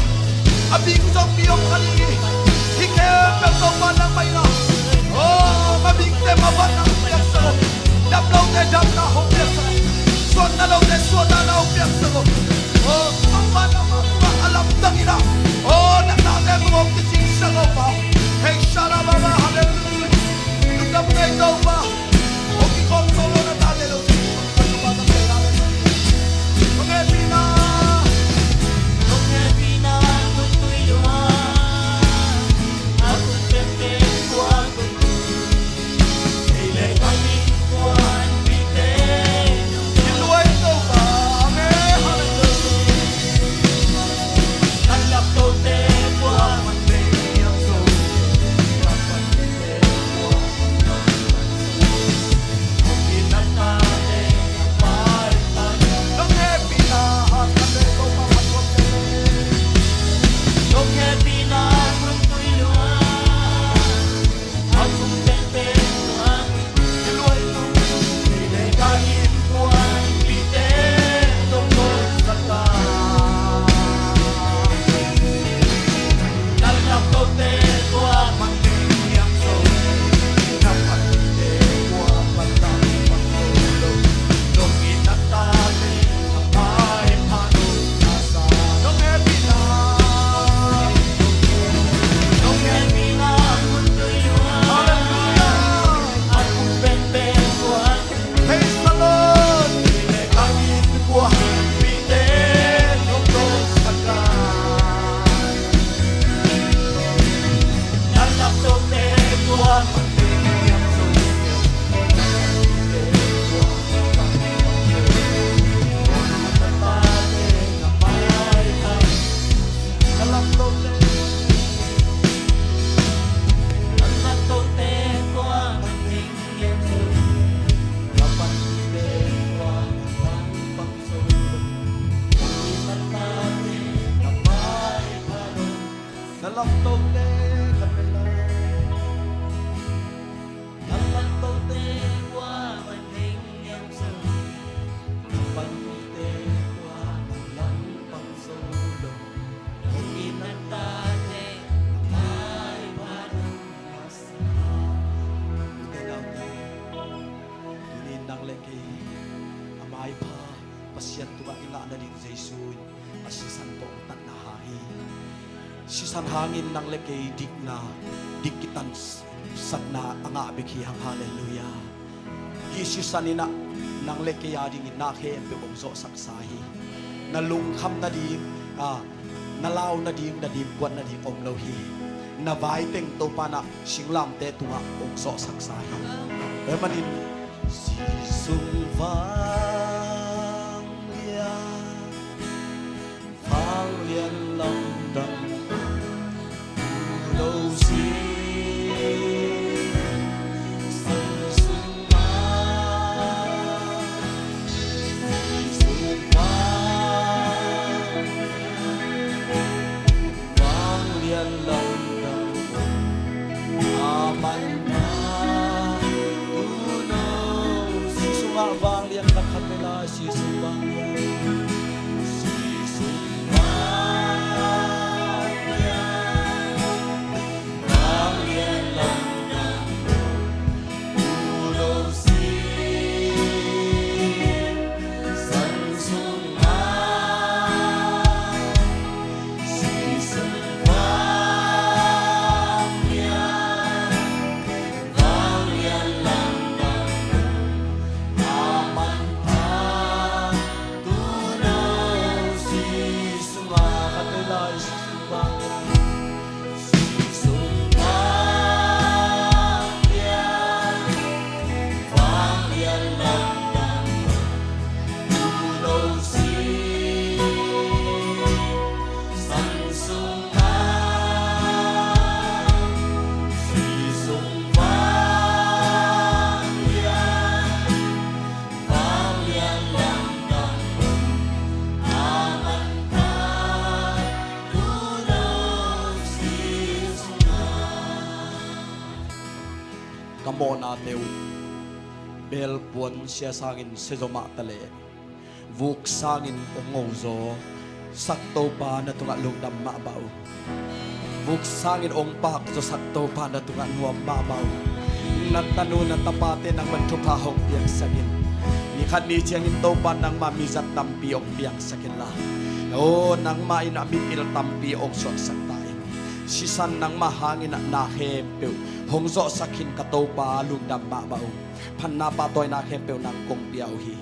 a bing zong mi om kha ding hi. Hih khempeuh Topa nangmah in ah, oh, mabingte mavan na hong piaksak uh. Damlote damna hong piaksak uh. Suanna lote suanna na hong piaksak uh. Oh, Topa nangmah a lamdang in ah, oh, na tate tung hong kicingsak uh pa. Hei, shalababa, hallelujah. Lungdam ngei Topa. Hong kikhawm zo lo na tate lo. Na lamtote khat vei lai. Na lamtote kua man hing ngiam zo. Na panpihte kua man lang pang zo lo. Hong in na tate na maipha lo. Ute naute, tuni in nang le kei a maipha Pasian tungah i ngah nading Jesu in a sisan tawh hong tatna hang hi. Sisan hangin nang le kei dikna, dik kitansakna a ngah bek hi hang. Halleluiah. Hih sisan in ah nang le kei a dingin na khempeuh hong zawhsaksa hi. Na lungkham nading, a, na lau nading, na dimkuan nading om lo hi. Na vai teng Topa in ah singlamteh tungah hong zawhsaksa hi. Tua ahih manin Jesu vanglian, vanglian lamdang lo si. Jesu vanglian, Jesu vanglian, vanglian lamdang a manpha tuuno. Jesu ngah vanglian khat khat vei lai, Jesu vanglian. Jesu vanglian, vanglian lamdang Ka mawhnate uh, belpuan sia sangin sia zaw mah ta leh, vuk sangin hong ngo zaw, Sak Topa na tungah lungdam mahmah uh. Vuk sangin ong pak zawsak Topa na tungah nuam mahmah uh. Na tanu na tapate nangman thupha hong piaksak in. Ni khat ni ciangin Topa nangmah mizat tampi ong piangsak inla, aw, nangmah in a mipil tampi ong suaksak ta in. Sisan nangmah hangin ah na khempeuh hong zawhsak khin ka Topa, lungdam mahmah uh. Phatna pahtawina khempeuh nang kong pia uh hi.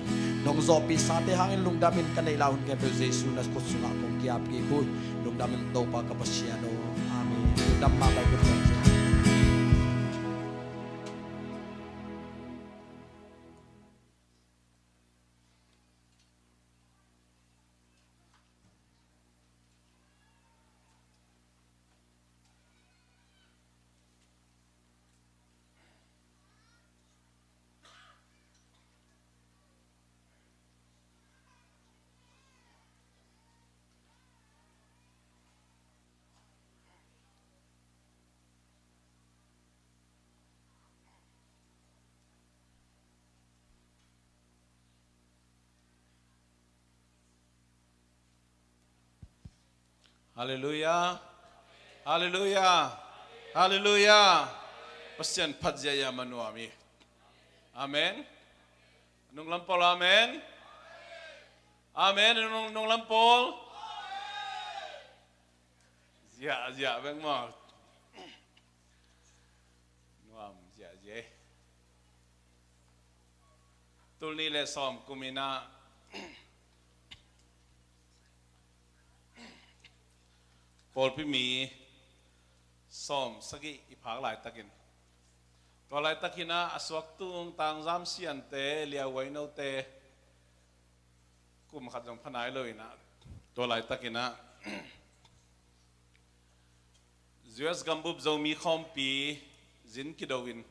Nong zawhpih sate hangin lungdamin ka neih la hun khempeuh Jesu na khut sungah kong kiap kik uh hi. Lungdamin Topa ka Pasian aw. Amen. Lungdam mahmah uh. Halleluiah. Halleluiah. Halleluiah. Pasian phat ziahziah ma nuam hi. Amen. Nunglam pawl amen. Amen. Nung, nunglam pawl. Ziahziah bek maw. Nuam ziahziah. Tul nih le sawm kum in ah pawlpi mi sawm sagih i phak laitakin, tua laitakin ah a suaktung tangzam siante, liauhuai note, kum khat zong pha nai lo in ah, tua laitakin ah U S gambup Zomi khawmpi zin kido in,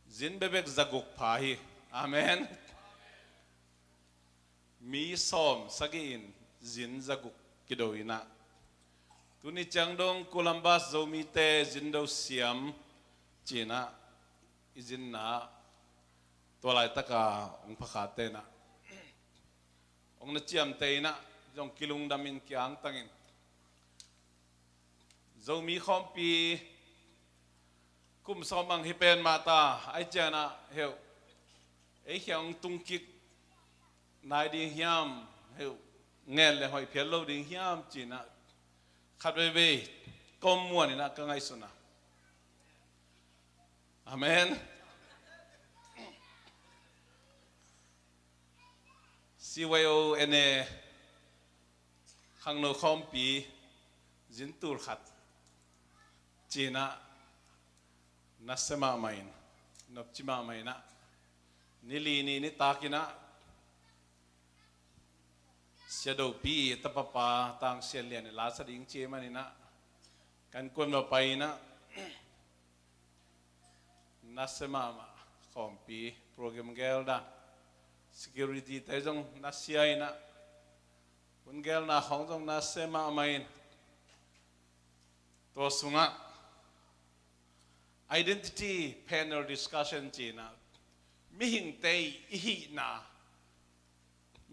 zin bekbek zaguk pha hi. Amen. Mi sawm sagih in zin zaguk kido in ah, tuni ciang dong Columbus Zomite zin do siam ci-in ah, i zinna tua laitaka hong pha khate in ah, hong na ciamteh in ah, zong kilungdamin kiangtangin, Zomi khawmpi kum sawm bang hi pen mah ta, ahih ciangin ah heuh, ei khia hong tung kik nai ding hiam, heuh, ngen le hoih phial lo ding hiam ci-in ah khat veivei ka om muan in ah ka ngaihsun a. Amen. C Y O N A khangno khawmpi zin tul khat ci-in ah nasia mahmah in, nopci mahmah in ah, ni li ni nitak in ah Sia Dopi i tapapa Tang Sian Lian in la sa ding ci ahih manin ah, kan kuan lo pai in ah, nasia mahmah, khawmpi program gelna, security te zong nasia in ah, hun gelna khawng zong nasia mahmah in, tua sungah identity panel discussion ci-in ah, mihingte i hihna,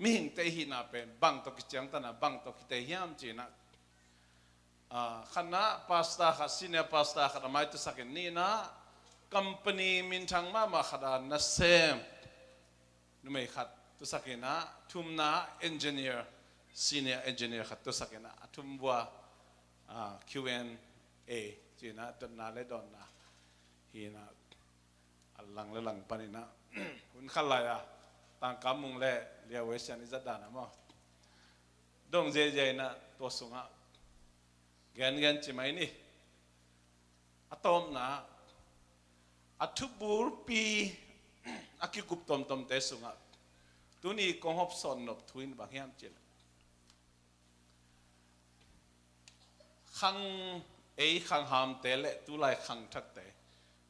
mihingte i hihna pen bang tawh kiciangtan a, bang tawh kitei hiam ci-in ah, ah, khatna pastor khat, senior pastor khat a mai tusakin, nihna company minthang mahmah khat a nasem numei khat tusakin ah, thumna engineer, senior engineer khat tusakin ah, a thum vua, ah, Q and A ci-in ah, dotna le dawnna hi in ah, a lang le lang panin ah, hun khat lai-a Tangkamung le Liauhuai Sian i zat dan ah maw, dong ziahziah in ah tua sungah gengen ci mai ni. A tawpna, a thubulpi a kikup tomtomte sungah tuni kong hawmsawn nop thu in bang hiam cih leh, khang, ei khanghamte le tulai khangthakte,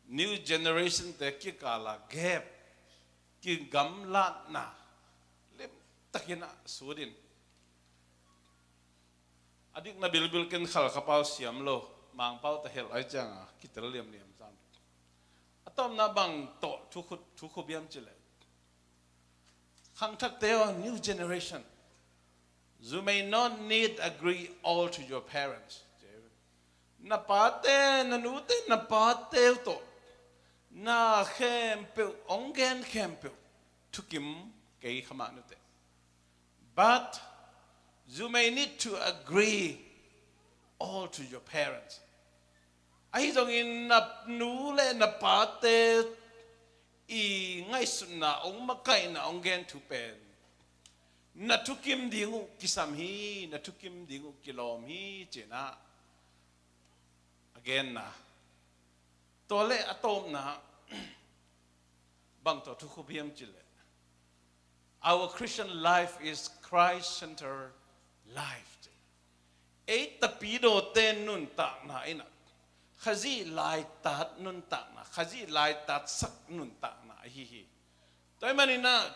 new generation te kikala gap, kigamlatna limtakin ah sut in, a dikna bilbil ken khal ka pau siam lo, Mangpau ta helh ai cianga kitel liamliam sam. A tawpna bang tawh thukhut, thukhut biam cih leh, khangthakte aw, new generation, You may not need agree all to your parents. Na pate, na nute, na pate uh tawh na khempeuh, hong gen khempeuh thukim kei kha mah nute. But you may need to agree all to your parents. Ahi zongin na nu le na pate i ngaihsutna, hong makaihna, hong gen thu pen na thukim ding uh kisam hi, na thukim ding uh kilawm hi, ci-in ah a genna. Tua le a tawpna bang tawh thukhup hiam cih leh, our Christian life is Christ-centered life. Ei tapidawte nuntakna in ah, Khazih laitat nuntakna, Khazih laitatsak nuntakna ahi hi. Tua ahih manin ah,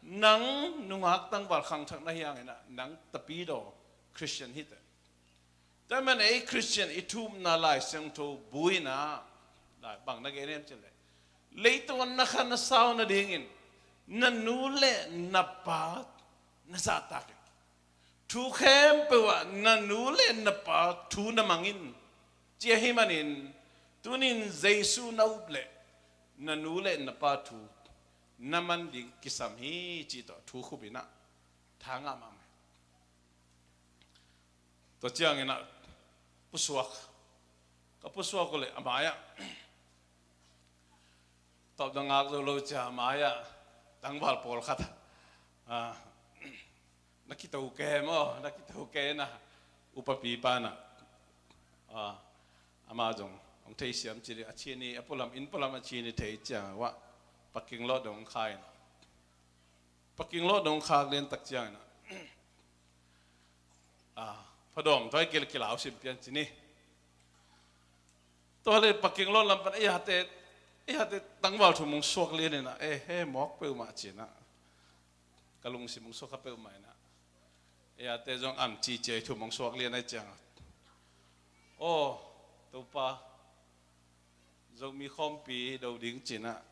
nang nungak tangval khangthak na hi hangin ah, nang tapidaw Christian hi teh. Tua ahih manin ei Christian i thu-umna Lai Siangtho bu in ah, bang na gen hiam cih leh, leitung ah na kha na sau nadingin na nu le na pa na zahtak in, thu khempeuh ah na nu le na pa thu na mang in, ci ahih manin, tuni-in Jesu na up leh na nu le na pa thu na man ding kisam hi, cih tawh thukhup in ah, tha ngah mahmah hi. Tua ciangin ah pusuak, ka pusuak uh leh a mai-ah, tawpna ngak zo lo ciang a mai-ah tangval pawlkhat, ah, na kito kei maw, na kito kei na, upapipa na, ah, amah zong hong theisiam ci ding, a ci ni, a pualam, inn pualam a ci ni thei ciang uah parking lot dong khai na. Parking lot dong khak lian tak ciangin ah, ah, phadawm thoi kil kilau sim pian ci ni. Tua le parking lot lam pan ei hate, ei hate tangval thu mong suak lian in ah, eh, he mawk peuhmah ci-in ah, ka lungsim mong suak kha peuhmah in ah, ei hate zong am ci ci ei thu mong suak lian ai ciang ah, aw Topa, Zomi khawmpi do ding ci-in ah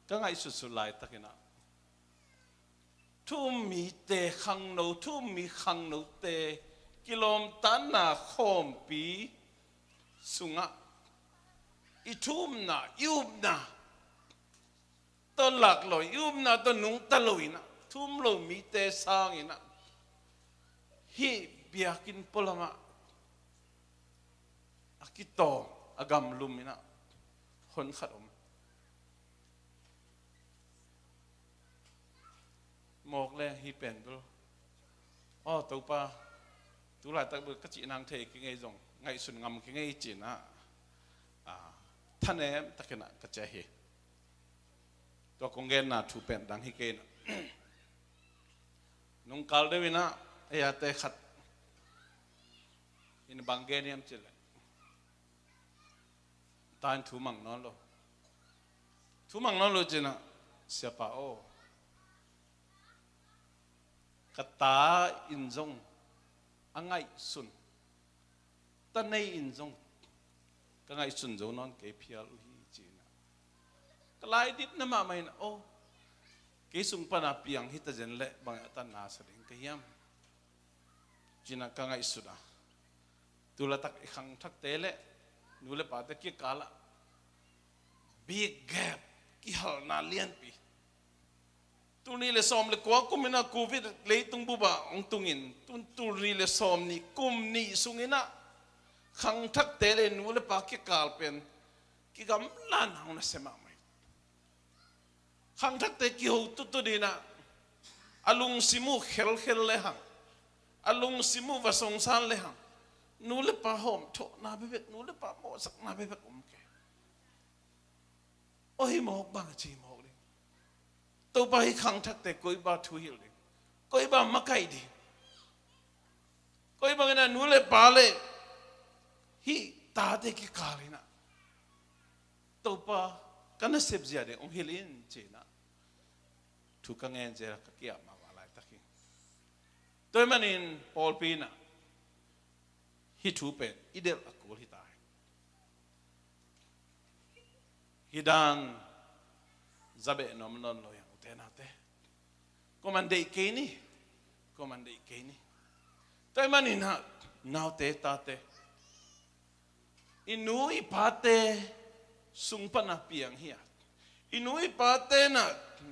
ka ngaihsutsut laitakin ah, thu-um mite khangno, thu-um mi khangnote kilawmtatna khawmpi sungah i thu-umna, i upna tawh lak lo, i upna tawh nungta lo in ah, thu-um lo mite sangin ah, hih biakinn pualam ah a kitawng, a gamlum in ah hon khat om. Mawk leng hih pen bel, aw Topa, tu laitak bel ka cih nang thei kei ngei zong ngaihsun ngam kei ngei ci-in ah, ah, thanem takin ah ka ciah hi. Tua kong genna thu pen dang hi kei in ah, nungkal deuh in ah ei hate khat in bang gen hiam cih leh, ta in thu mang nawn lo, thu mang nawn lo ci-in ah, Siapa aw, ka ta in zong a ngaihsun, ta nei in zong ka ngaihsun zo nawn kei phial uh hi, ci-in ah, ka laidipna mahmah in ah, aw, kei sung pan a piang hi ta zen leh bang a tanna sa ding ka hiam, ci-in ah ka ngaihsut a, tu laitak i khangthakte le nu le pate kikal ah big gap, kihalna lianpi. Tul nih le sawm le kua kum in ah Covid leitung bup ah hong tungin, tun tul nih le sawm nih kum nih sungin ah khangthakte le nu le pa kikal pen kigamlatna hong na sia mahmah hi. Khangthakte kiho tutut in ah, a lungsim uh khelkhel le hang, a lungsim uh va songsan le hang, nu le pa hawmthawhna bekbek, nu le pa mawhsakna bekbek om kei. Aw, hih mawk bang a ci mawk ding. Topa, hih khangthakte koi bang thu hilh ding, koi bang makaih ding, koi bang in ah nu le pa le hih tate kikal in ah Topa, ka nasep zia ding hong hilh in, ci-in ah thu ka ngen zel a ka ki-ap mahmah laitak hi. Tua ahih manin pawlpi in ah hih thu pen i delh a kul hi ta hi. Hih dan za beh nuam nawn lo hi hang, ute naute. Kuaman deih kei ni. Kuaman deih kei ni. Tua ahih manin ah, naute tate, i nu i pate sung pana piang hi a, i nu i pate na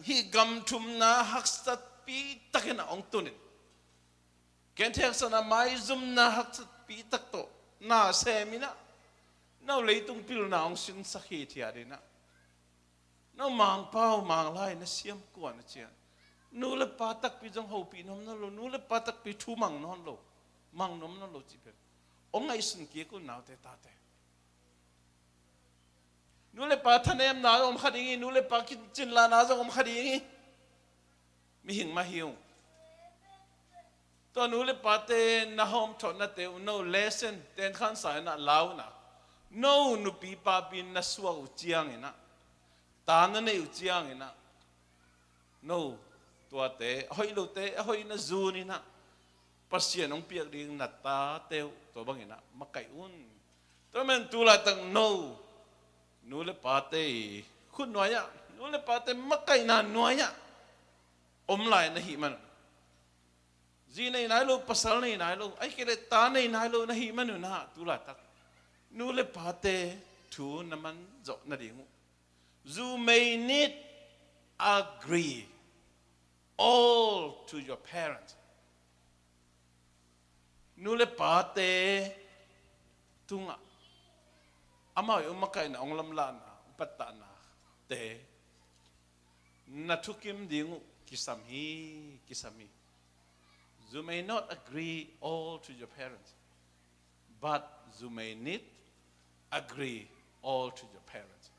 hih gam thumna haksatpi takin ah hong tunin, genthei haksatna, maizumna haksatpi tak tawh na semin ah, no leitung pilna hong sinsak hithiat in ah, no Mangpau Manglai na siam kuan a cian, nu le pa takpi zong hopih nuam nawn lo, nu le pa takpi thu mang nawn lo, mang nuam nawn lo cih pen hong ngaihsun kik un, naute tate. Nu le pa thanemna zong om kha ding hi, nu le pa kin-, cinlahna zong om kha ding hi. Mihing mah hi ung. Tua nu le pate na hawmthawhnate uh, no lesson, tenkhansa in ah la un ah, no nupi papi na suak uh ciangin ah, ta na neih uh ciangin ah, no tuate, a hoih lote a hoih na zun in ah, Pasian hong piak ding na tate uh tua bangin ah makaih un. Tua man tu laitak no nu le pate i khut nuai-ah, nu le pate makaihna nuai-ah om lai na hih man un, zi nei nai lo, pasal nei nai lo, ahih kei leh ta nei nai lo na hih man un ah, tu laitak nu le pate thu na man zawh nading uh. You may need agree all to your parents. Nu le pate tungah amau i hong makaihna, hong lamlahna, hong pattahnate na thukim ding uh kisam hi, kisam hi. You may not agree all to your parents, but you may need agree all to your parents.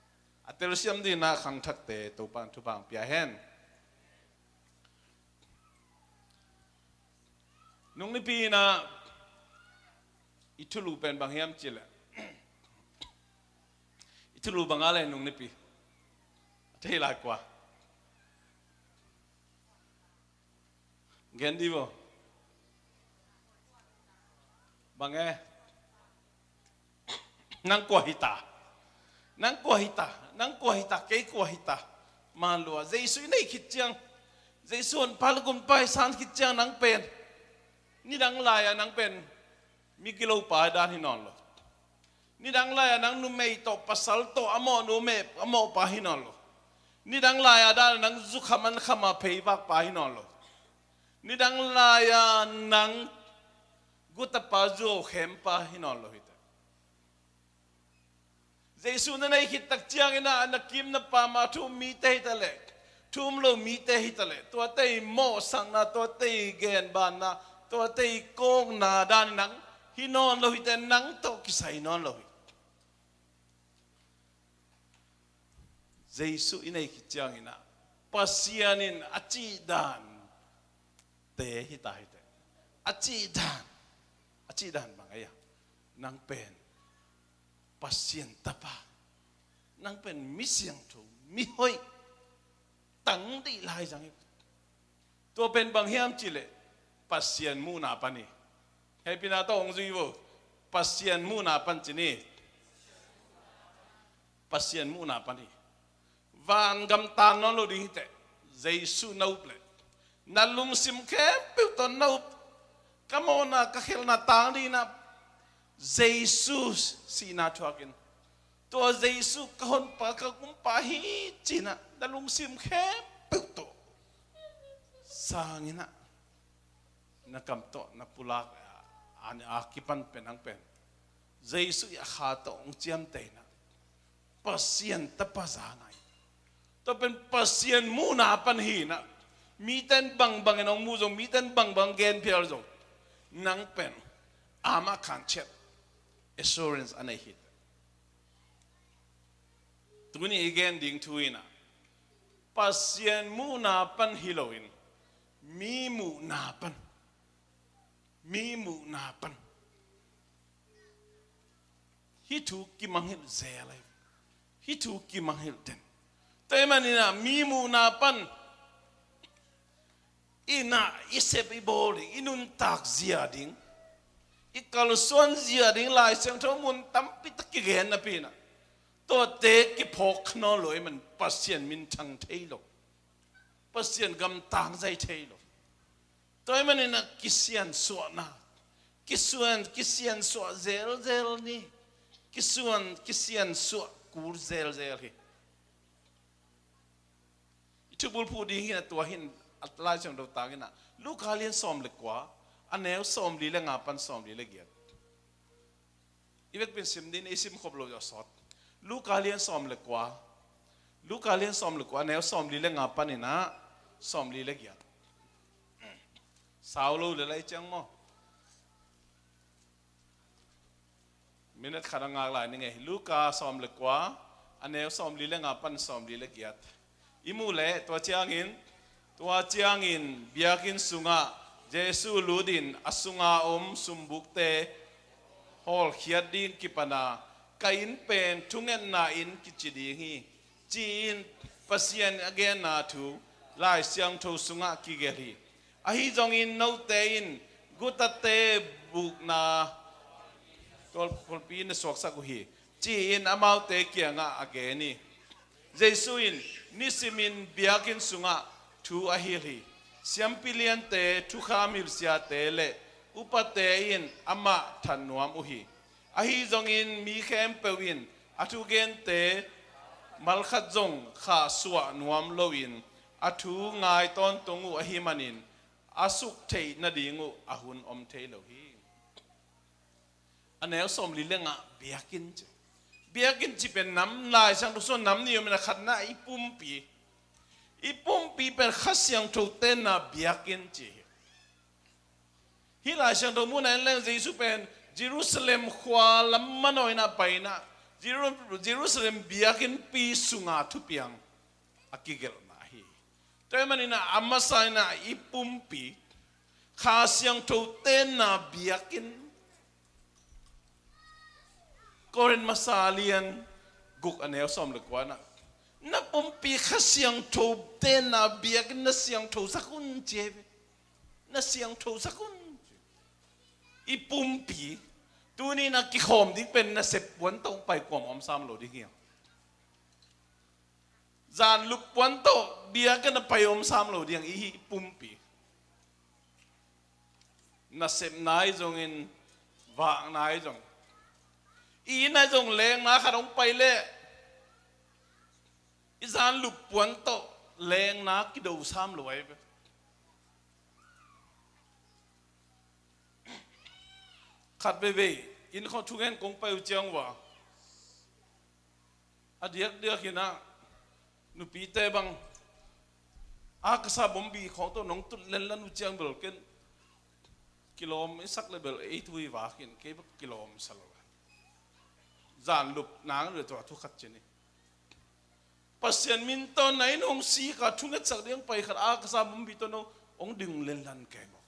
A telsiam dingin ah khangthakte Topa'n thupha hong pia hen. Nung nipi in ah i thulu pen bang hiam cih leh, i thulu bang a le nung nipi a thei lai kua? Gen di bo. Bang e? Nang kua hi ta? Nang kua hi ta? Nang kua hi ta? Kei kua hi ta? Man lua, Jesu i nei khit ciang, Jesu honpa le gumpa i san khit ciang nang pen, nidang lai-ah nang pen mi gilopa dan hi nawn lo. Nidang lai-ah nang numei tawh, pasal tawh a mawhnu meh, a mawhpa hi nawn lo. Nidang lai-ah dan nang zukha mankhama pheivakpa hi nawn lo. Nidang lai-ah nang gutapa zuaukhempa hi nawn lo hi ta. Jesu na nei khit tak ciangin ah, na kim na pam a thu um mite hi ta leh, thu um lo mite hi ta leh, tuate i mawhsakna, tuate i genbanna, tuate i kawkna dan nang hi nawn lo hi ta, nang tawh kisai nawn lo hi. Jesu i nei khit ciangin ah, Pasian in a cih dante hi ta hi ta. A cih dan, a cih dan bang ei a, nang pen Pasian tapa, nang pen mi siangtho, mi hoih, tang dih lai zang hi. Tua pen bang hiam cih leh, Pasian muhna pan hi. Hehpihna tawh hong zui vo. Pasian muhna pan ci ni. Pasian muhna pan hi. Vangam tang nawn lo ding hi teh, Jesu na up leh. Na lungsim khempeuh tawh na up, ka mawhna, ka khelhna tang dingin ah Jesu sihna thuakin, tua Jesu ka honpa, ka gumpa hi ci-in ah, na lungsim khempeuh tawh sangin ah, na kam tawh na pulak a, a, a kipan pen, nang pen Jesu i a kha tawh hong ciamteh in ah, Pasian tapa za ngai. Tua pen Pasian muhna pan hi in ah, mite in bangbang in hong muh zong, mite in bangbang genphial zong, nang pen amah khan ciat assurance a nei hi. Tuni i gen ding thu in ah, Pasian muhna pan hi loin, mi muhna pan, mi muhna pan. Hih thu kimangngilh zel ahi. Hih thu kimangngilh den. Tua ahih manin ah, mi muhna pan in ah i sep i bawl ding, i nuntak zia ding, i kalsuan zia ding, Lai Siangtho mun tampi tak kigen napi in ah, tuate kiphawk kha nawn lo ahih man Pasian minthang thei lo, Pasian gamtang zai thei lo. Tua ahih manin a kisiansuahna, kisuan, kisiansuah zelzel ni. Kisuan, kisiansuah kul zelzel hi. I thubulphuh ding hi a, tua hi a, Lai Siangtho tangin a, Luka lian sawm le kua, a neu sawmli le nga pan sawmli le giat. I vekpi in sim ding, i sim khop lo a sawt. Luka lian sawm le kua. Luka lian sawm le kua, a neu sawmli le nga panin a sawmli le giat. Sau lo lel lai ciang maw? Minute khat a ngak lai ni ngei. Luka sawm le kua, a neu sawmli le nga pan sawmli le giat. I muh leh, tua ciangin, tua ciangin biakinn sungah Jesu lutin a sunga om sumbukte hawlkhiat ding kipan a, "Ka inn pen thungetna inn kici ding hi," ci-in Pasian a genna thu Lai Siangtho sungah kigelh hi. Ahi zongin note in gutate bukna, kawlpi na suaksak uh hi, ci-in amaute kiangah a gen hi. Jesu in nisimin biakinn sungah thu a hilh hi. Siampi liante, thukham hilhsiate le upate in amah that nuam uh hi. Ahi zongin mi khempeuh in a thugente malkhat zong khahsuah nuam loin a thu ngai tawntung uh ahih manin a suk theih nading uh a hun om thei lo hi. A neu sawmli le nga, biakinn ci. Biakinn ci pen nam, Lai Siangtho sung nam nih om in, a khatna i pumpi. I pumpi pen Kha Siangtho tenna biakinn ci hi. Hih Lai Siangtho muhna en leng Jesu pen Jerusalem khua lam manawh in a pai in a, Jeru-, Jerusalem biakinnpi sunga thupiang a kigelhna hi. Tua ahih manin a, a masa in a i pumpi Kha Siangtho tenna biakinn. Korin masa lian guk, a neu sawm le kua na, "Na pumpi Kha Siangtho tenna biakinn na siangthosak un," ci hi ve. "Na siangthosak un," ci. I pumpi tuni in a kikhawm ding pen nasep puan tawh pai kuamah om sam lo ding hi hang. Zanlup puan tawh biakinn a pai om sam lo ding hi, i pumpi. Nasepna ahi zongin, vakna ahi zong, i inn ahi zong lengna khat hong pai leh i zanlup puan tawh lengna kido sam lo ahi ve. Khat veivei inn khawng thungen kong pai uh ciang uh a, a diakdiak in a, nupite bang akasa bombi khawng tawh nong tut lenlan uh ciang bel ken kilawm i sak leh bel ei thu i vak in, kei bek kilawm sa lo. Zanlup nang le tua thu khat ci ni. Pasian min tawh na inn hong sik a, thungetsak ding pai khat akasa bombi tawh nong hong ding lenlan kei maw?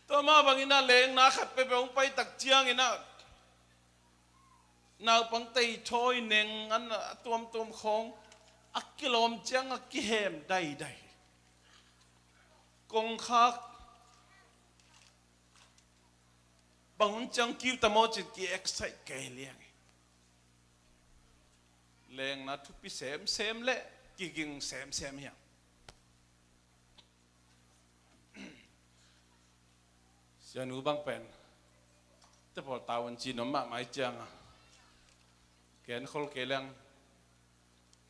Tua mah bangin a lengna khat peuhpeuh hong pai tak ciangin a, naupang teithawi neng an a tuamtuam khawng a kilawm ciang a kihem daidai. Kongkhak bang hun ciang kiu ta maw cin ki-excite kei liang hi. Lengna thupi semsem le kiging semsem hi hang. Sianu bang pen te pawl tau an ci nuam mahmah i ciang a, ken khol kei leng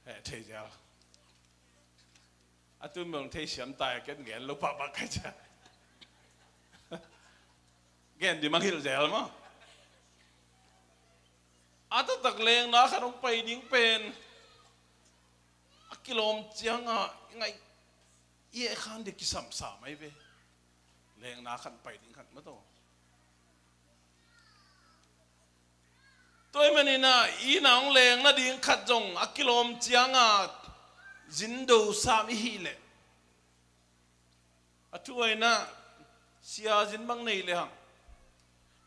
heh thei zel. A tu mel thei siam tai, ken gen lo pahpah kai cia. Gen di mang hilh zel maw? A taktak lengna khat hong pai ding pen a kilawm ciang a i ngaih i eh khan dia kisamsam ahi ve. Lengna khat pai ding khat maw taw. Tua ahih manin a, i inn ah hong leng nading khat zong a kilawm ciang a zin do sam i hih leh, a thu ah in a, sia zin bang nei le hang,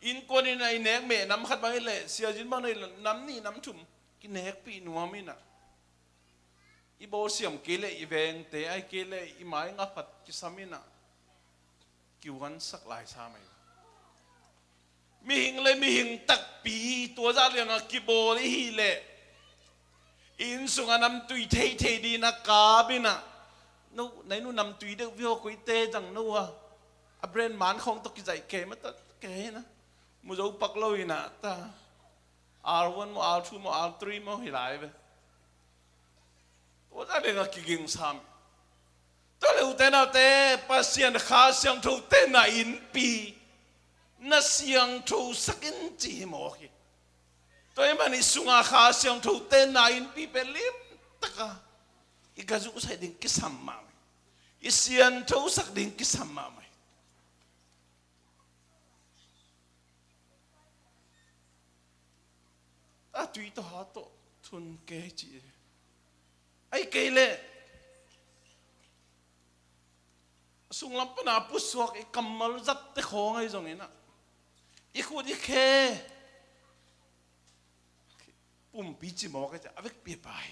innkuan in a i nek meh nam khat bang i hih leh, sia zin bang nei le nam nih nam thum kinekpih nuam in a, i bawlsiam kei leh i vengte, ahih kei leh i mai nga phat kisam in a, kiuansak lai sa mai. Mihing le mihing takpi tua zah liang a kibawl i hih leh, i inn sung a namtui theithei ding in a kap in a, No, nai nu namtui deuh viau kuite dang no a. A brand man khawng tawh kizaih kei mata kei na. Mu zo pak lo ina ta. R one maw, R two maw, R three maw hi lai ve. Tua ta deng a kiging sam. Tua le ute naute, Pasian Kha Siangtho te na innpi, na siangtho sak in ci hi mawk hi. Tua ahih manin i sunga Kha Siangtho te na innpi pen limtaka i ka zuhsai ding kisam mahmah hi. I siangtho sak ding kisam mahmah hi. A tui tawh ha tawh thun kei ci. Ahih kei leh sunglam pana pusuak i kammal zatte khawng ahi zongin ah, i khut i khe pumpi ci mawk a, a vekpi a pai.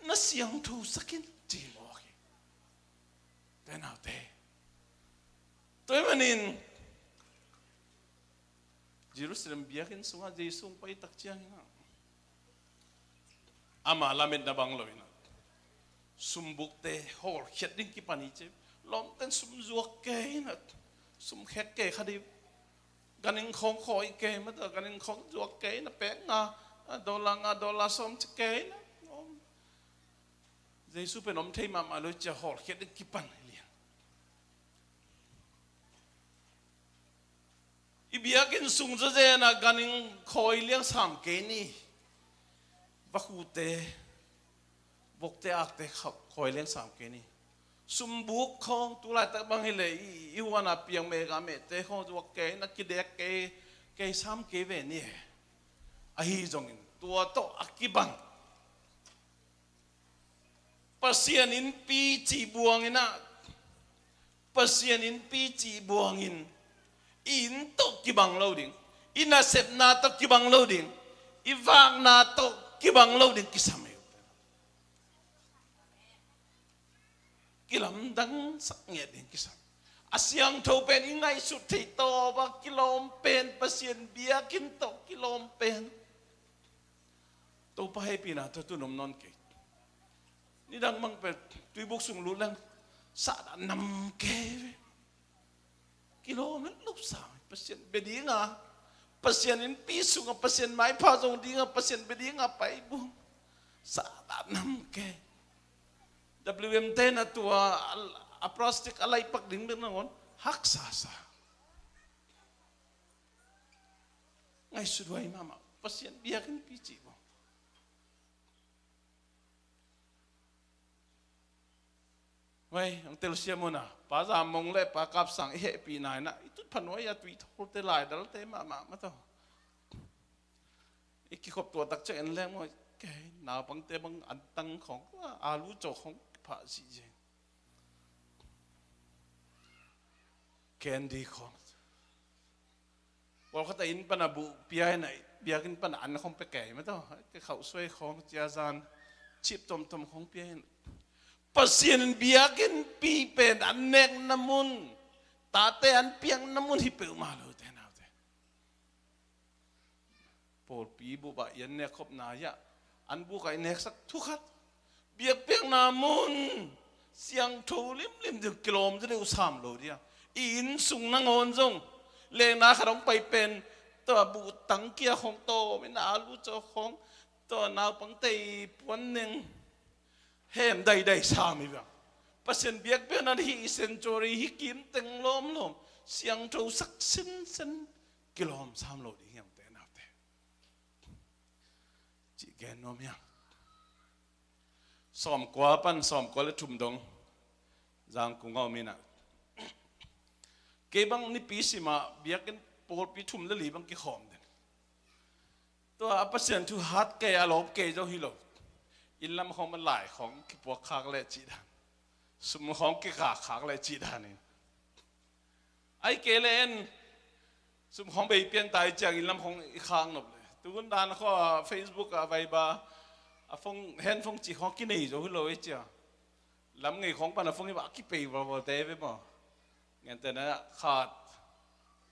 Na siangtho sak in ci mawk hi. Ute naute, tua ahih manin Jerusalem biakinn sungah Jesu hong pai tak ciangin ah, ama lametna bang lo in ah, sumbukte hawlkhiat ding kipan hi ci. Lawmten sum zuak kei in ah, sum khek kei kha dih. Ganhing khawng khawi kei mata, ganhing khawng zuak kei in ah, pek nga, a, dollar nga, dollar sawm ci kei in ah, om. Jesu pen om thei mahmah lo cia hawlkhiat ding kipan hi liang. I biakinn sung zawzen ah ganhing khawi liang sam kei ni. Vakhute, vokte, akte kha-, khawi liang sam kei ni. Sumbuk khawng tu laitak bang hileh i, i huan a piang meh ga mehte khawng zuak kei na, kidek kei, kei sam kei ve ni. Ahi zongin tua tawh a kibang Pasian innpi cih buangin ah, Pasian innpi cih buangin i inn tawh kibang lo ding, i nasepna tawh kibang lo ding, i vakna tawh kibang lo ding kisam hi. Kilamdang sak ngiat ding kisam. A siangtho pen i ngaihsut thei tawh a kilawm pen, Pasian biakinn tawh kilawm pen Topa hehpihna tawh tu-in om nawn kei. Nidang bang pen tuibuk sung lut leng sahdah nam kei ve. Kilawm het lo sam. Pasian bia dinga, Pasian innpi sunga, Pasian maipha zong dinga, Pasian bia dinga pai buang. Sahdah nam kei. W M te na tua a, a plastic a laipak ding bek nangawn haksa sa. Ngaihsut huai mahmah. Pasian biakinnpi cih bang. Huai, ang telsiam un a, Pa Zam Mong le Pa Kap Sang i hehpihna in ah, i tutphah nuai a tuitholte laidalte mahmah mah tawh. I kikhop tuah tak ciang en leng maw, kei naupangte bang antang khawng, alu caw khawng phah sih zen. Candy khawng. Pawlkhat a inn pana buh pia in a, biakinn pana an khawng pia kei mah tawh. Kei khauh suai khawng, ciazan, chip tomtom khawng pia in. Pasian biakinnpi pen an nekna mun, tate an piakna mun hi peuhmah lo ute naute. Pawlpi bup ah i an nek khopna hi a, an buk ah i neksak thu khat. Biakpiakna mun siangtho limlim ding kilawm zaw deuh sam lo ding a. I inn sung nangawn zong lekna khat hong pai pen, tua buh tang kia khawng tawm in a, alu caw khawng, tua naupangte i puanneng hem daidai sam hi vang. Pasian biakpiakna hih sanctuary hih kim teng lawmlawm siangtho sak sinsen kilawm sam lo ding hiam ute naute. Cih gen nuam hiam. Sawmkua pan sawmkua le thum dong Zangkung a om in ah, kei bang nipi simah biakinn pawlpi thum le li bang kikhawm den. Tua a Pasian thu hat kei a lawp kei zo hi lo. Inn lam khawng mah lai khawng kipuak khak leh cih dan, sum khawng kikhak khak leh cih dan in. Ahih kei leh en sum khawng bei pian ta i ciang inn lam khawng i khak nop leh. Tuhun dan khawng a Facebook a, Viber a, phone, handphone cih khawng kinei zo hi lo i ciang. Lam ngei khawng pan a phone hi bah a kipei valval te ve maw. Ngente na khat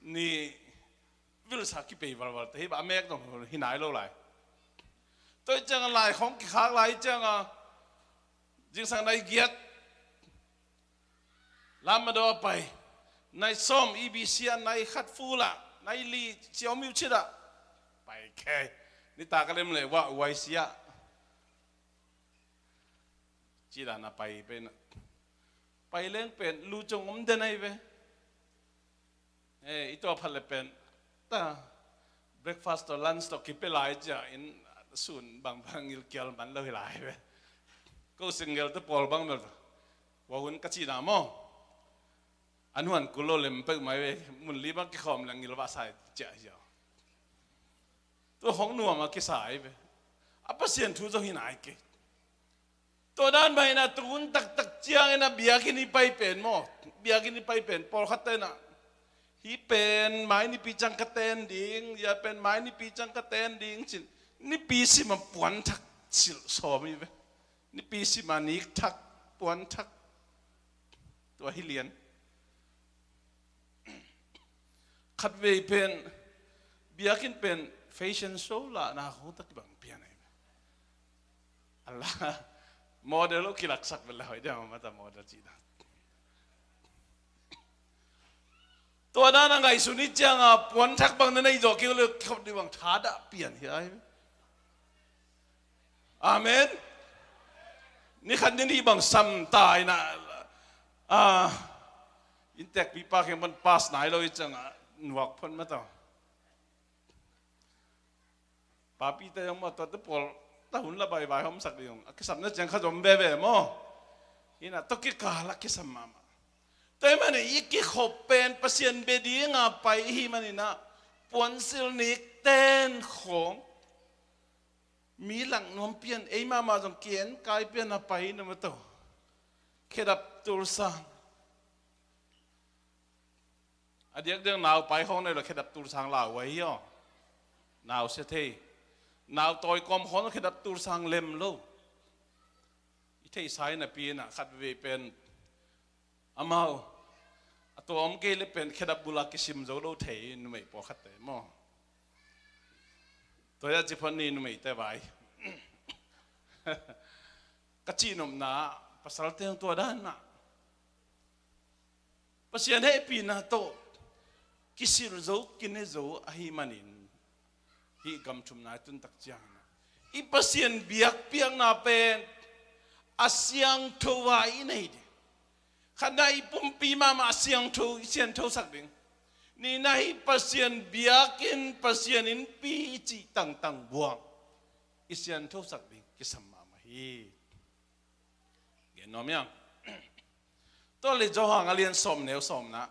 ni vilsa kipei valval te hi bah a mek dong hi nai lo lai. Tua i ciang a lai khawng kikhak lai i ciang a, zingsang nai giat Lamado a pai. Nai sawm E B C ah, nai khat full ah, nai li Xiaomi cih ah. Pai kei. Nitak a lem leh wah uai sia. Cih dan a pai pen. Pai leng pen lu zong om den ahi ve. Eh, i tua phat leh pen ta breakfast tawh lunch tawh kipia lai ciangin sun bangbang ngilkial man lo hi lai ve. Ko single te pawl bang mel ta. Wah hun ka cihna maw? An huan kul lo lem peuhmah hi ve. Mun li bang kikhawm leh ngilvah sa hi ciah hi a. Tua hong nuam a kisa hi ve. A Pasian thu zong hi nai kei. Tua dan mah in ah tu hun taktak ciangin ah biakinn i pai pen maw? Biakinn i pai pen pawlkhat te in ah hih pen mai nipi ciang ka ten ding, hia pen mai nipi ciang ka ten ding cin. Nipi sim a puan thak silh sawm hi ve. Nipi sim a nik thak, puan thak. Tua hi lian. Khatvei pen biakinn pen fashion show lahna khawng tak kibang pian ahi. Allah, model uh kilaksak bel la hoih diam a mata model cih dan. Tua dan a ngaihsun i ciang a puan thak bang na nei zawh kei uh leh khop ding bang thadah pian hi ai. Amen. Ni khat ni nih bang sam ta in ah, ah, inntekpipa kheng pan pass nai lo i ciang a nuak phot mata. Papi te zong maw, tuate pawl ta hun la bai vai hom sak ding a kisam na ciang kha zom veve maw? Hi in ah tua kikal a kisam mahmah. Tua ahih manin i kikhop pen Pasian bia ding a pai i hih manin ah puansilh nik ten khawng mi lak nuam pian, ei mahmah zong ki-en kai pian a pai na maw to. Khedap tulsang. A diakdiak nau pai khawng nei lo khedap tulsang lau uh ahi aw. Nau sia thei. Nau tawi kawm khawng khedap tulsang lem lo. I theihsa hi napi in ah khatvei pen amau a tua om kei leh pen khedap bul a kisim zo lo thei numei pawlkhat te maw? Tua hi a ci phot ni numei te vai. Ka cihnopna pasal teng tua dan mah. Pasian hehpihna tawh kisilh zo, kine zo ahih manin hih gam thumna i tun tak ciangin ah i Pasian biakpiakna pen a siangtho a i nei ding. Khatna i pumpi mahmah a siangtho, i siangthosak ding. Nihna hih Pasian biakinn, Pasian innpi i cih tangtang buang i siangthosak ding kisam mahmah hi. Gen nuam hiam? Tua leh Johan a lian sawm neu sawmna.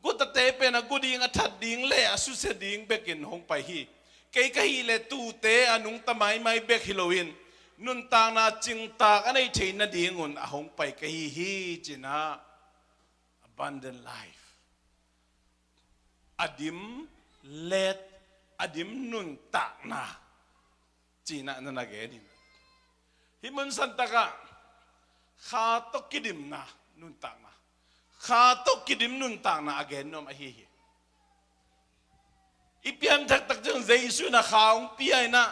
Gutate pen a gu ding, a that ding leh a susia ding bekin hong pai hi. Kei ka hih leh tuute a nungta maimai bek hi loin nuntakna cingtak a neih theih nadingun a hong pai ka hi hi, ci-in ah abundant life. A dim let, a dim nuntakna, ci-in ah na na gen in. Hih mun santak ah kha tawh kidimna nuntakna, kha tawh kidim nuntakna a gen nuam ahi hi. I pian taktak ciang Jesu in ah kha hong pia in ah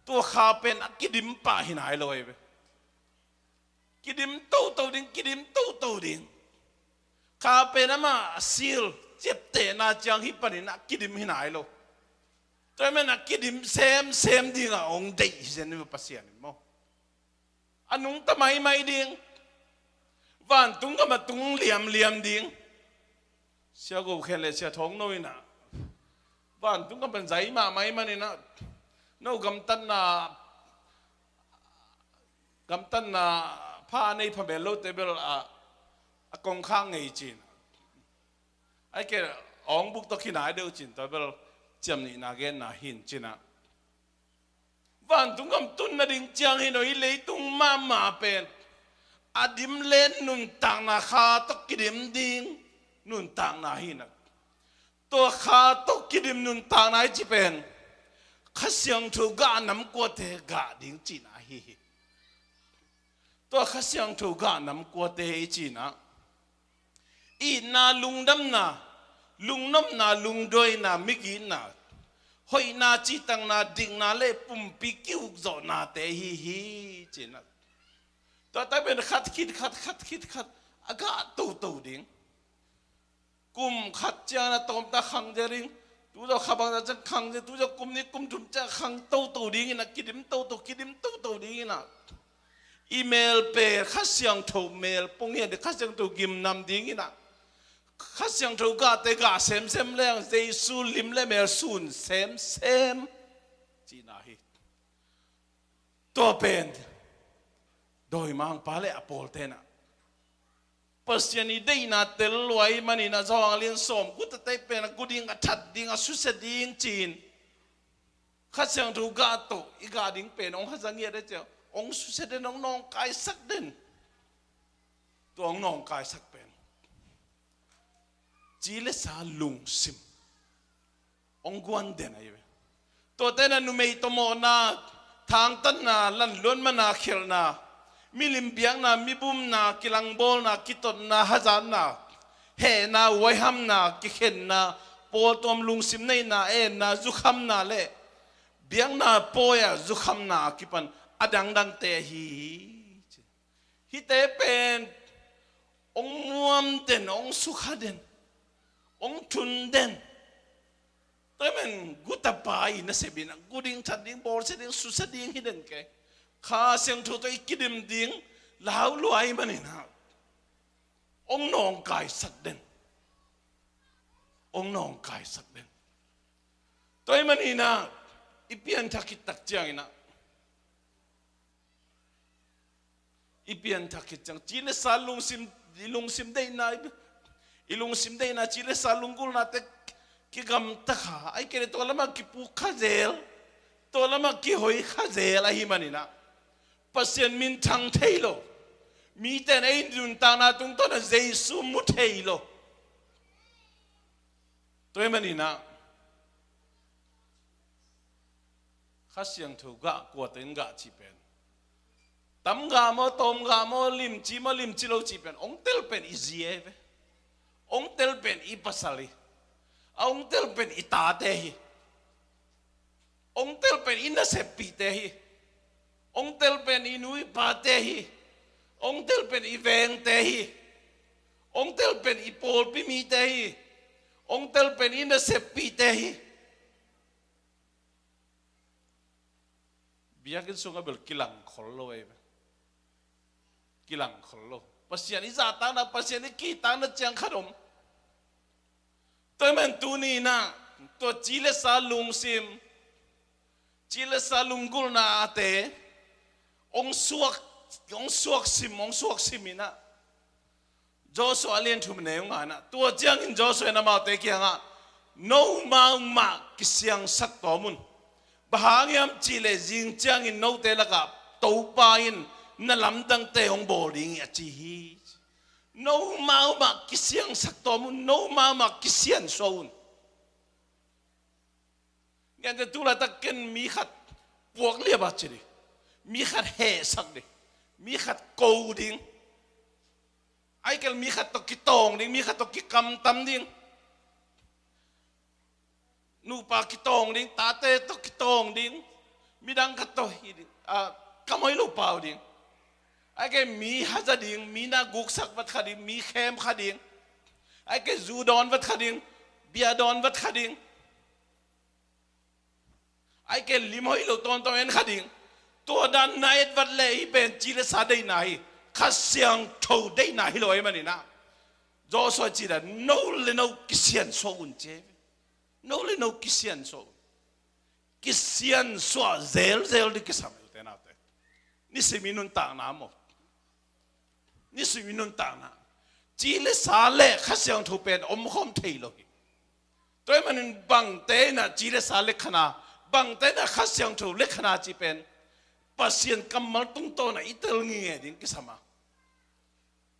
tua kha pen a kidim pah hi nai lo ahi ve. Kidim toto ding, kidim toto ding. Kha pen amah a sil ciaptehna ciang hih panin a kidim hi nai lo. Tua ahih manin a kidim semsem ding a hong deih hi zen hi Pasian in maw? A nungta maimai ding. Vantung gam a tung liamliam ding. Sia Go Khen leh Sia Thawng No in ah vantung gam pan zai mahmah ahih manin ah no gamtatna gamtatna pha a nei phamel lote bel a, a kongkhak ngei ci-in. Ahih kei leh awngbuk tawh kinai deuh ci-in tua bel ciamnihna genna hi in ci-in ah. Vantung gam tun nading ciang hi nawn lo, hih leitung mahmah pen a dim let nuntakna, kha tawh kidim ding nuntakna hi in ah. Tua kha tawh kidim nuntakna i cih pen Kha Siangtho gah nam kuate gah ding cihna ahi hi. Tua Kha Siangtho gah nam kuate i cihna, itna, lungdamna, lungnopna, lungduaina, migitna, hoihna, cihtakna, dikna leh pumpi kihukzawhnate ahi hi cihna. Tua tak pen khat khit khat, khat khit khat A gah toto ding. Kum khat ciangin a tawmta khang zel ding. Tu zaw kha bangzah ciang khang zel, tu zaw kum nih kum thum ciang khang toto dingin a kidim toto, kidim toto dingin a. I mel pen Kha Siangtho mel pong hi a, Kha Siangtho gimnam dingin a. Kha Siangtho gahte gah semsem leng Jesu lim le mel sun semsem. Cihna hi. Tua pen dawimangpa le a pawlte'n a Pasian i deihna tel lua ahih manin a zawng lian sawm gutate pen a gu ding, a that ding, a susia ding ci-in Kha Siangtho gah tawh i gah ding pen hong haza ngiat e cia, hong susia den, hong nawngkaisak den. Tua hong nawngkaisak pen ci le sa lungsim hong guan den ahi ve. Tuate na numei tawh mawhna, thangtatna, lanluan mana khelhna, milim biakna, mibumna, kilangbawlna, kitotna, hazatna, hehna, huaihamna, kikhenna, pawltuam lungsim neihna, enna, zukhamna le biakna pawi-ah zukhamna a kipan a dangdangte ahi hi. Hihte pen hong muam den, hong sukha den, hong thun den. Tua ahih manin gutapa i nasep in a gu ding, that ding, bawlsia ding, susia ding hi den kei. Kha Siangtho tawh i kidim ding lau lua ahih manin a hong nawngkaisak den. Hong nawngkaisak den. Tua ahih manin a i pianthak khit tak ciangin a I pianthak khit ciang ci le sa lungsim, i lungsim deihna, i lungsim deihna ci le sa lunggulhnate kigamta kha, ahih kei leh tua lamah kipuk kha zel, tua lamah kihoi kha zel ahih manin a Pasian minthang thei lo, mite in ei nuntakna tungtawn a Jesu mu thei lo. Tua ahih manin a Kha Siangtho gah, kuate in gah cih pen, tam gah maw, tawm gah maw, limci maw, limci lo cih pen, hong tel pen i zi ahi ve. Hong tel pen i pasal hi. A hong tel pen i tate hi. Hong tel pen i naseppihte hi. Hong tel pen i nu i pate hi. Hong tel pen i vengte hi. Hong tel pen i pawlpi mite hi. Hong tel pen i naseppihte hi. Biakinn sungah bel kilang khol lo ahi ve. Kilang khol lo. Pasian i zahtakna, Pasian i kihtakna ciang khat om. Tua ahih manin tuni in a tua ci le sa lungsim, ci le sa lunggulhnate hong suak, hong suak sim, hong suak sim in a Joshua a lian thum a neu nga in a, tua ciangin Joshua in amaute kiangah, "Nomau mah kisiangsak tawm un. Bang hang hiam cih leh zing ciangin note lakah Topa in na lamdangte hong bawl ding hi," a ci hi. "Nomau mah kisiangsak tawm un, nomau mah kisiansuah un." Gentehna, tu laitak ken mi khat puak liap a ci ding, mi khat hehsak ding, mi khat ko ding, ahih kei leh mi khat tawh kitawng ding, mi khat tawh kikamtam ding, nupa kitawng ding, tate tawh kitawng ding, midang khat tawh hi ding, a, kam hoih lo pau ding, ahih kei leh mi haza ding, mi na guksak vat kha ding, mi khem kha ding, ahih kei leh zu dawn vat kha ding, bia dawn vat kha ding, ahih kei leh lim hoih lo tawntung en kha ding. Tua dan na et vat leh hih pen ci le sa deihna hi, Kha Siangtho deihna hi lo ahih manin a Joshua ci dan, "No le no kisiansuah un," ci hi. No le no kisiansuah un. Kisiansuah zelzel ding kisam hi, ute naute. Nisim i nuntakna maw, nisim i nuntakna, ci le sa le Kha Siangtho pen omkhawm thei lo hi. Tua ahih manin bangte in a ci le sa le kha na, bangte in a Kha Siangtho le kha na cih pen Pasian kammal tungtawn a i tel ngei ding kisam a,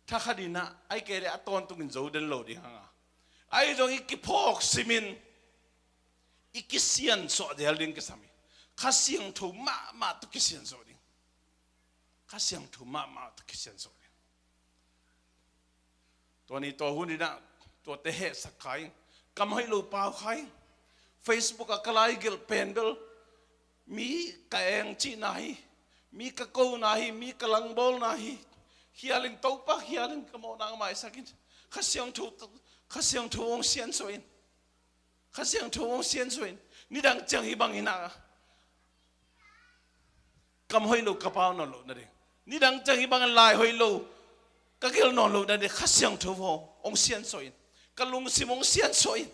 thakhat in a, ahih kei leh a tawntungin zo den lo ding hang a, ahi zong i kiphawk simin i kisiansuah zel ding kisam hi. Kha Siangtho mahmah tawh kisiansuah ding. Kha Siangtho mahmah tawh kisiansuah ding. Tua ni tua hun in a tuate hehsak kha ing, kam hoih lo pau kha ing. Facebook ah ka lai gelh pen bel mi ka eng cihna hi, mi ka kona hi, mi ka langbawlna hi, Khial in, Topa khial in, ka mawhna maisak in. Kha Siangtho, Kha Siangtho hong siansuah in. Kha Siangtho hong siansuah in. Nidang ciang hih bangin ah kam hoih lo ka pau nawn loh nading, nidang ciang hih bangin lai hoih lo ka gelh nawn loh nading Kha Siangtho hong siansuah in. Ka lungsim hong siansuah in.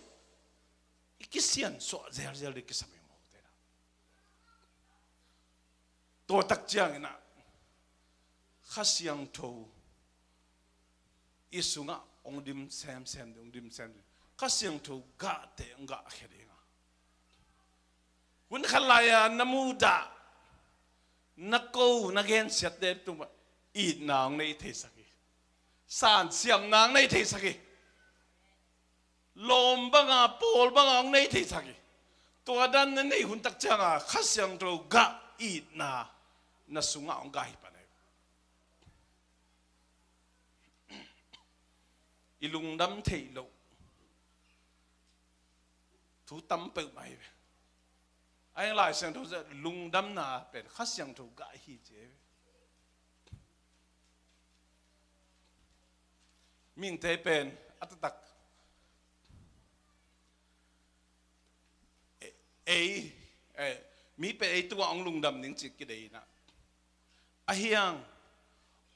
I kisiansuah zelzel ding kisam hi maw, ute na? Tua tak ciangin ah Kha Siangtho i sungah hong dim semsem ding, hong dim sem ding. Kha Siangtho gahte hong gahkhia ding a, hun khat lai-a na muhdah, na ko, na gensiatte tungah itna hong nei theisak hi. Sansiamna hong nei theisak hi. Lawm banga, pawl banga hong nei theisak hi. Tua dan na neih hun tak cianga Kha Siangtho gah, itna na sungah hong gah hi pan hi. I lungdam theih loh thu tam peuhmah hi ve. A heng Lai Siangtho zia lungdamna pen Kha Siangtho gah hi ci hi ve. Mihingte pen a taktak ei, eh, mi pen ei tungah hong lungdam ding ci kidei inah, a hiang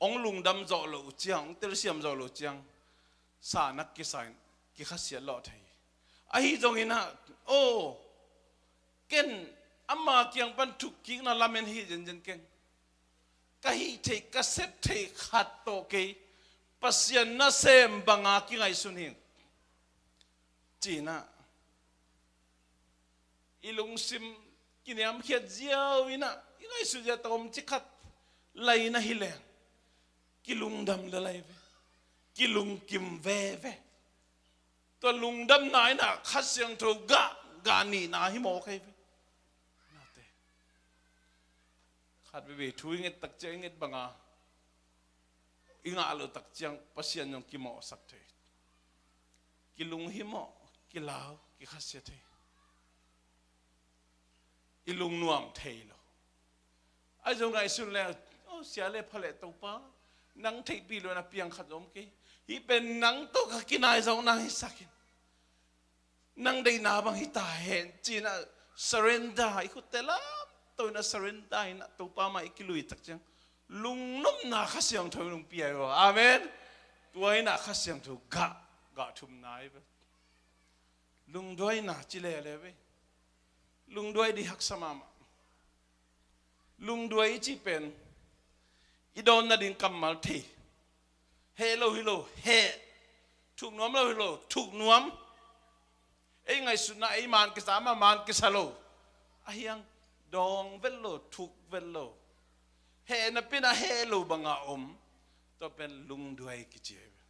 hong lungdam zawh loh uh ciang, hong telsiam zawh loh uh ciang, sa nak kisa in kikhasiat lawh thei hi. Ahi zongin ah, aw, ken ama kiang pan thukkikna lamen hi zenzen keng. Ka hih theih, ka sep theih khat tawh kei Pasian nasem banga kingaihsun hi ci-inah, i lungsim kiniamkhiat ziau inah, i ngaihsut zia tawm ci khat lai-in ahi leng, kilungdam le lai ve, kilungkim veve. Tua lungdamna inah Kha Siangtho gah, gah nihna hi mawk ahi ve. Nate, khat veve thu i nget tak ciang, i nget banga i ngah loh tak ciang Pasian zong kimawhsak thei. Kilunghimawh, kilau, kikhasiat thei. I lungnuam thei lo. Ahi zong ngaihsun le, aw, sia le pha le Topa, nang theihpih lo na piang khat zong om kei. Hih pen nang tawh ka kinai zawkna hisak in. Nang deihna bang hi ta hen ci-inah surrender, i khutte lamto inah surrender inah Topa mah i kilui tak ciang lungnopna Kha Siangtho in hong pia hi ve. Amen. Tua inah Kha Siangtho gah, gah thumna hi ve. Lungduaina ci lele ve. Lungduai ding haksa mahmah. Lungduai i cih pen i dawn nading kammal thei. Heh lo hi lo, heh. Thuk nuam lo hi lo, thuk nuam. Ei ngaihsutna ei man kisa, ama man kisa lo. A hiang dawng vet lo, thuk vet lo. Heh napi-in a heh lo banga om. Tua pen lungduai kici hi ve.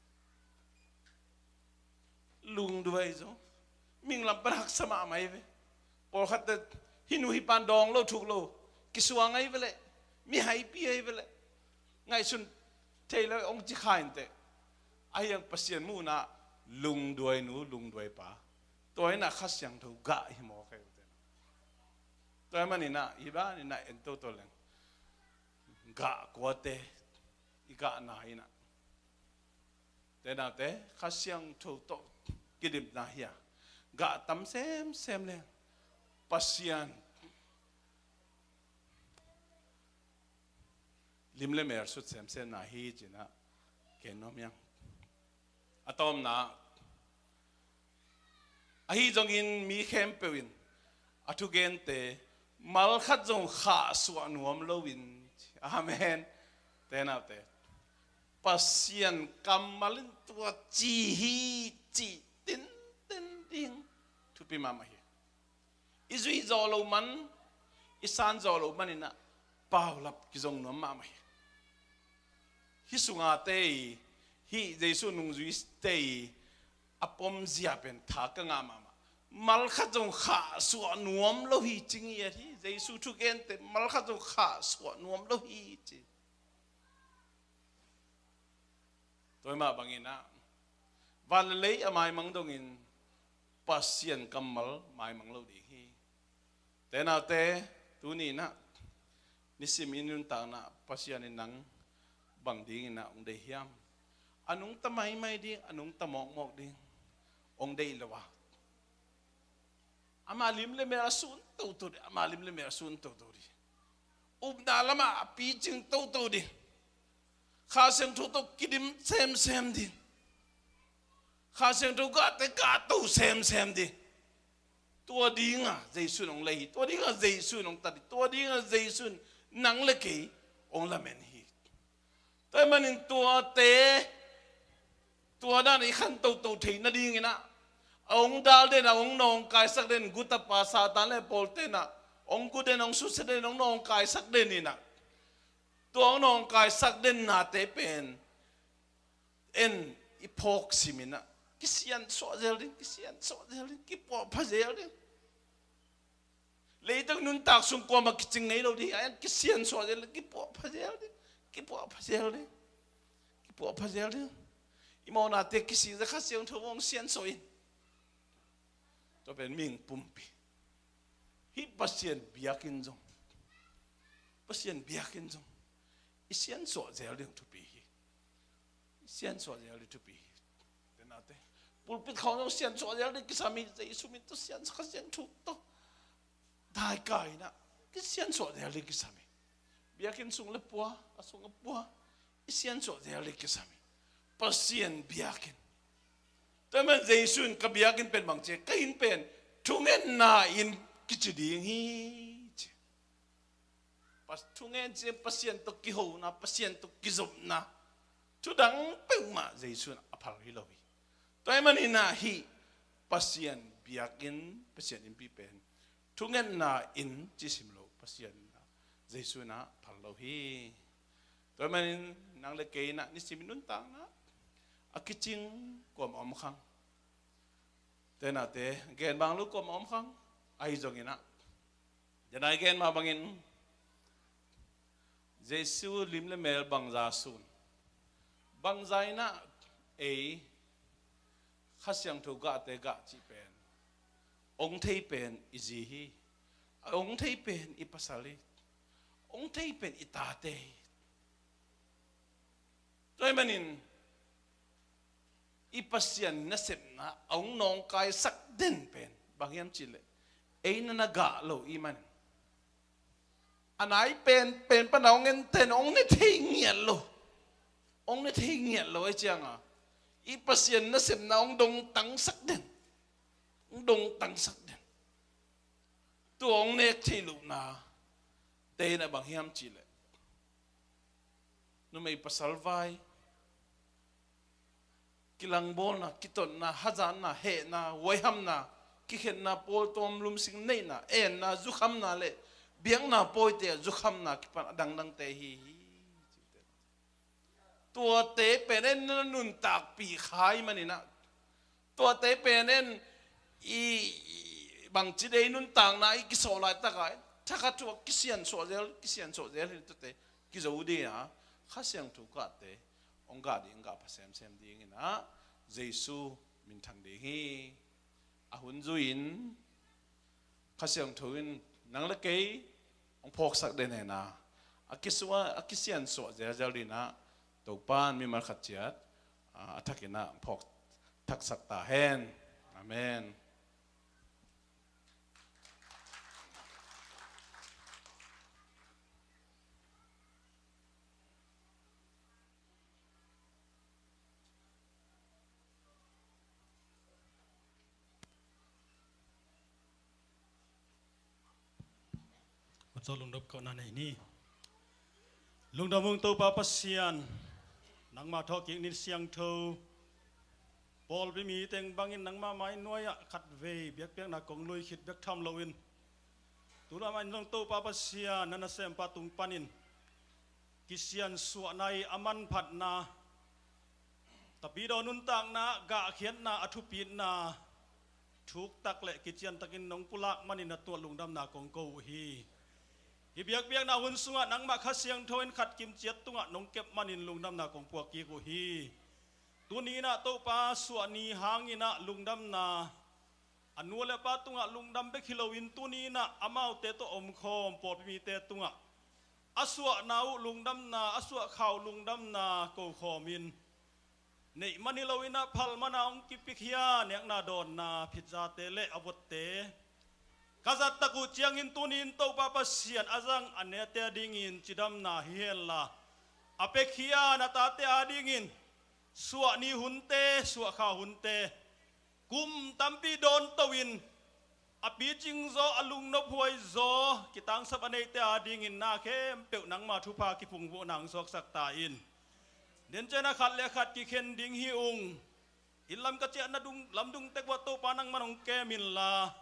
Lungduai zong mihing lam pan haksa mahmah hi ve. Pawlkhatte hih nu hih pan dawng lo, thuk lo, kisuang ahi ve leh, mi haipi ahi ve leh, ngaihsun thei lo hong ci kha inteh. A hiang Pasian muhna lungduai nu, lungduai pa, tua inah Kha Siangtho gah hi mawk ahi ve. Tua ahih maninah hih baninah en toto leng gah kuate i gahna inah, te naute, Kha Siangtho tawh kidimna hi a, gah tam semsem leng Pasian lim le mel sut semsemna hi ci-inah ken nuam hiang. A tawpna, ahi zongin mi khempeuh in a thugente mal khat zong khahsuah nuam loin, amen. Te naute, Pasian kammal in tua ci hi cih tinten ding thupi mahmah hi. I zuih zawh loh man, i san zawh loh maninah paulap kizong nuam mahmah hi. Hih sunga te i, hih Jesu nungzuite i a pomzia pen tha ka ngah mahmah. Mal khat zong khahsuah nuam lo hi ci ngiat hi. Jesu thugente mal khat zong khahsuah nuam lo hi ci. Tua mah banginah van le lei a maimang dongin Pasian kammal maimang lo ding hi. Te naute, tuni inah nisim i nuntakna Pasian in nang Bang dingin ah hong deih hiam? A nungta maimai ding, a nungta mawkmawk ding hong deih lo a, ama lim le mel a sun toto ding, ama lim le mel a sun toto ding. Upna lamah a picing toto ding. Kha Siangtho tawh kidim semsem ding. Kha Siangtho gahte gahto semsem ding. Tua dinga Jesu in hong lei hi. Tua dinga Jesu in hong tat hi. Tua dinga Jesu in nang le kei hong lamen hi. Tua ahih manin tuate, tua dan i khan toto theih nadingin ah, a hong dal den, a hong nawngkaisak den, gutapa Satan le pawlte in ah hong gu den, hong susia den, hong nawngkaisak den in ah, tua hong nawngkaisak den nate pen en i phawk simin ah, kisiansuah zel ding, kisiansuah zel ding, kipuahpha zel ding. Leitung nuntak sung kuamah kicing ngei lo ding, a en kisiansuah zel ding, kipuahpha zel ding, kipuahpha zel ding, kipuahpha zel ding. I mawhnate kisik zel, Kha Siangtho hong siansuah in. Tua pen mihing pumpi. Hih Pasian biakinn zong, Pasian biakinn zong i siansuah zel ding thupi hi. I siansuah zel ding thupi hi. Tenate, pulpit khawng zong siansuah zel ding kisam hi. Jesu min tawh siansuah, Kha Siangtho tawh daikai in ah kisiansuah zel ding kisam hi. Biakinn sung le pua, a sung a pua, i siansuah zel ding kisam hi. Pasian biakinn. Tua ahih manin Jesu in ka biakinn pen bang ci, ka inn pen thungetna inn kici ding hi, ci. Pas-, thungen ci, Pasian tawh kihona, Pasian tawh kizopna. Thudang peuhmah Jesu in a phal hi lo hi. Tua ahih manin ah hih Pasian biakinn, Pasian innpi pen thungetna inn ci sim lo, Pasian in ah, Jesu in ah phal lo hi. Tua ahih manin nang le kei in ah nisim i nuntakna a kicing kuamah om khang. Tenate, gen bang lo kuamah om khang. Ahi zongin ah, janai gen mah bangin, Jesu lim le mel bangza sun, bangza in ah ei Kha Siangtho gahte gah cih pen, hong thei pen i zi hi. Hong thei pen i pasal hi. Hong thei pen i tate hi. Tua ahih manin i Pasian nasepna a hong nawngkaisak den pen bang hiam cih leh, ei na na gah lo i hih manin, a nai pen, pen pan a hong enten hong ne thei ngiat lo. Hong ne thei ngiat lo ahih cianga, i Pasian nasepna hong dongtangsak den. Hong dongtangsak den. Tua hong nek theih lohna te in ah bang hiam cih leh, numei pasal vai, kilangbawlna, kitotna, hazatna, hehna, huaihamna, kikhenna, pawltuam lumsing neihna, enna, zukhamna le biakna pawite ah zukhamna kipan a dangdangte hi hi. Tuate pen en na nuntakpih kha i hih manin ah, tuate pen en i, i bangci dei nuntakna i kisawh laitak ah, thakhat thu ah kisiansuah zel, kisiansuah zel hi. Tuate kizo ding a, Kha Siangtho gahte hong gah ding, hong gah pha semsem dingin ah Jesu minthang ding hi. A hun zui-in Kha Siangtho in nang le kei hong phawksak den hen a, a kisua-, a kisiansuah zelzel dingin ah Topa'n mimal khat ciat, a, a thakin ah hong phawk thaksak ta hen. Amen. Mawtaw lungdam kohna nei ni. Lungdam ung Topa Pasian, nangmah thawhkik ni siangtho. Pawlpi mi teng bangin nangmah mai nuai-ah khatvei biakpiakna kong lui khit bek tham loin, tu lam ah in zong Topa Pasian, na nasempa tung panin kisiansuahna i a manphatna, Tapidaw nuntakna ah gahkhiatna a thupitna thuktak le kiciantakin nong pulak manin na tungah lungdamna kong ko uh hi. Hih biakpiakna hun sungah nangmah Kha Siangtho in khat kimciat tungah nong kep manin lungdamna kong puak kik uh hi. Tuni in ah Topa suahni hangin ah lungdamna, a nu le pa tungah lungdam bek hi loin tuni in ah amaute tawh omkhawm pawlpi mite tungah a suahna uh lungdamna, a suahkha uh lungdamna kokhawmin, neih man hi loin ah phal mana hong kipiakhia nekna dawnna phitzate le a votte ka zattak uh ciangin tuni-in Topa Pasian a zang a nete adingin cidamna hi henla, a piakhia na tate adingin suahni hunte, suahkha hunte, kum tampi dawnto-in a picing zaw, a lungnophuai zaw, kitangsap a neite adingin na khempeuh nangma thupha kiphungvuh nang suaksak ta in. Dencian a khat le khat kikhen ding hi ung. Inn lam ka ciahna dung, lamdung tek uah Topa nangman hong kem inla,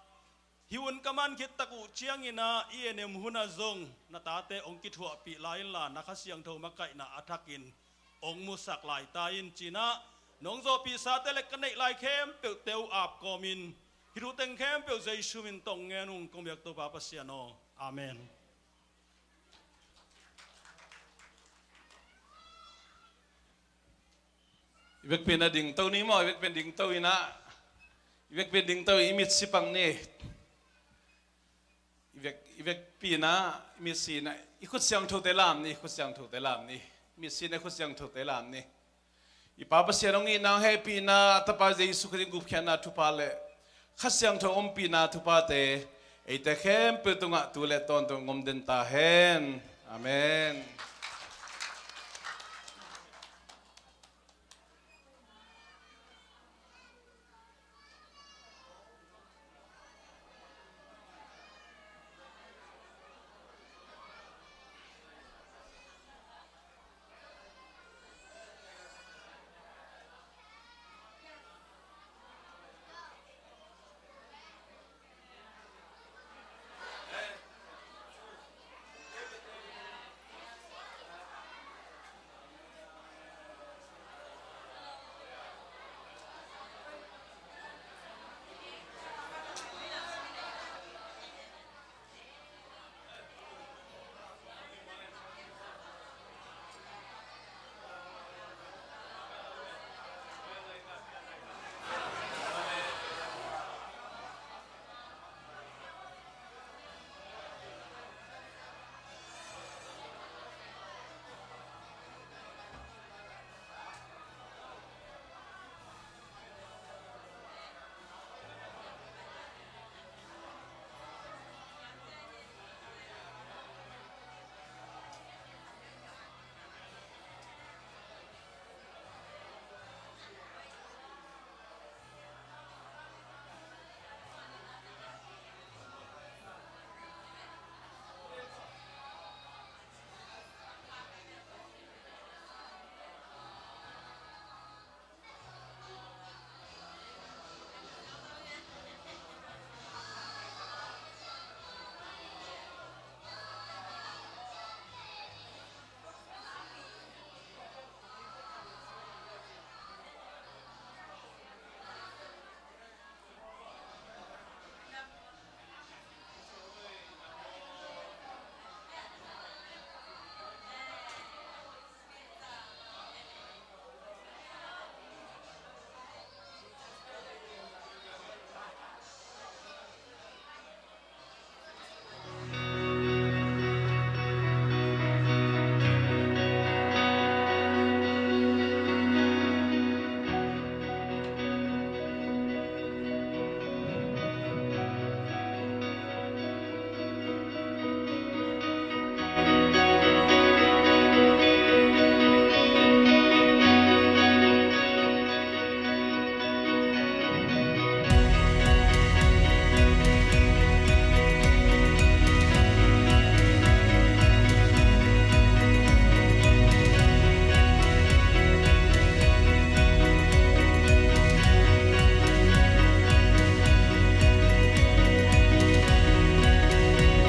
hih hun ka man khit tak uh ciangin ah i enem hunah zong na tate hong kithuahpih lai inla, na Kha Siangtho makaihna a thakin hong musak lai ta in ci-in ah, nong zawhpihsate le ka neih lai khempeuhte uh ap kawmin hih thu teng khempeuh Jesu min tawh ngen ung, kong biak Topa Pasian aw. Amen. I vekpi-in ah dingto ni maw, i vekpi-in dingto in ah, i vekpi-in dingto in i mitsi pang ni. I vek, i vekpi-in ah, i mitsi in ah, i khut siangthote lam ni, i khut siangthote lam ni. I mitsi in ah i khut siangthote lam ni. I Pa Pasian hong itna hehpihna, a Tapa Jesu Khrih gupkhiatna thupha le Kha Siangtho ompihna thuphate eite khempeuh tungah tu le tawntung hong om den ta hen. Amen.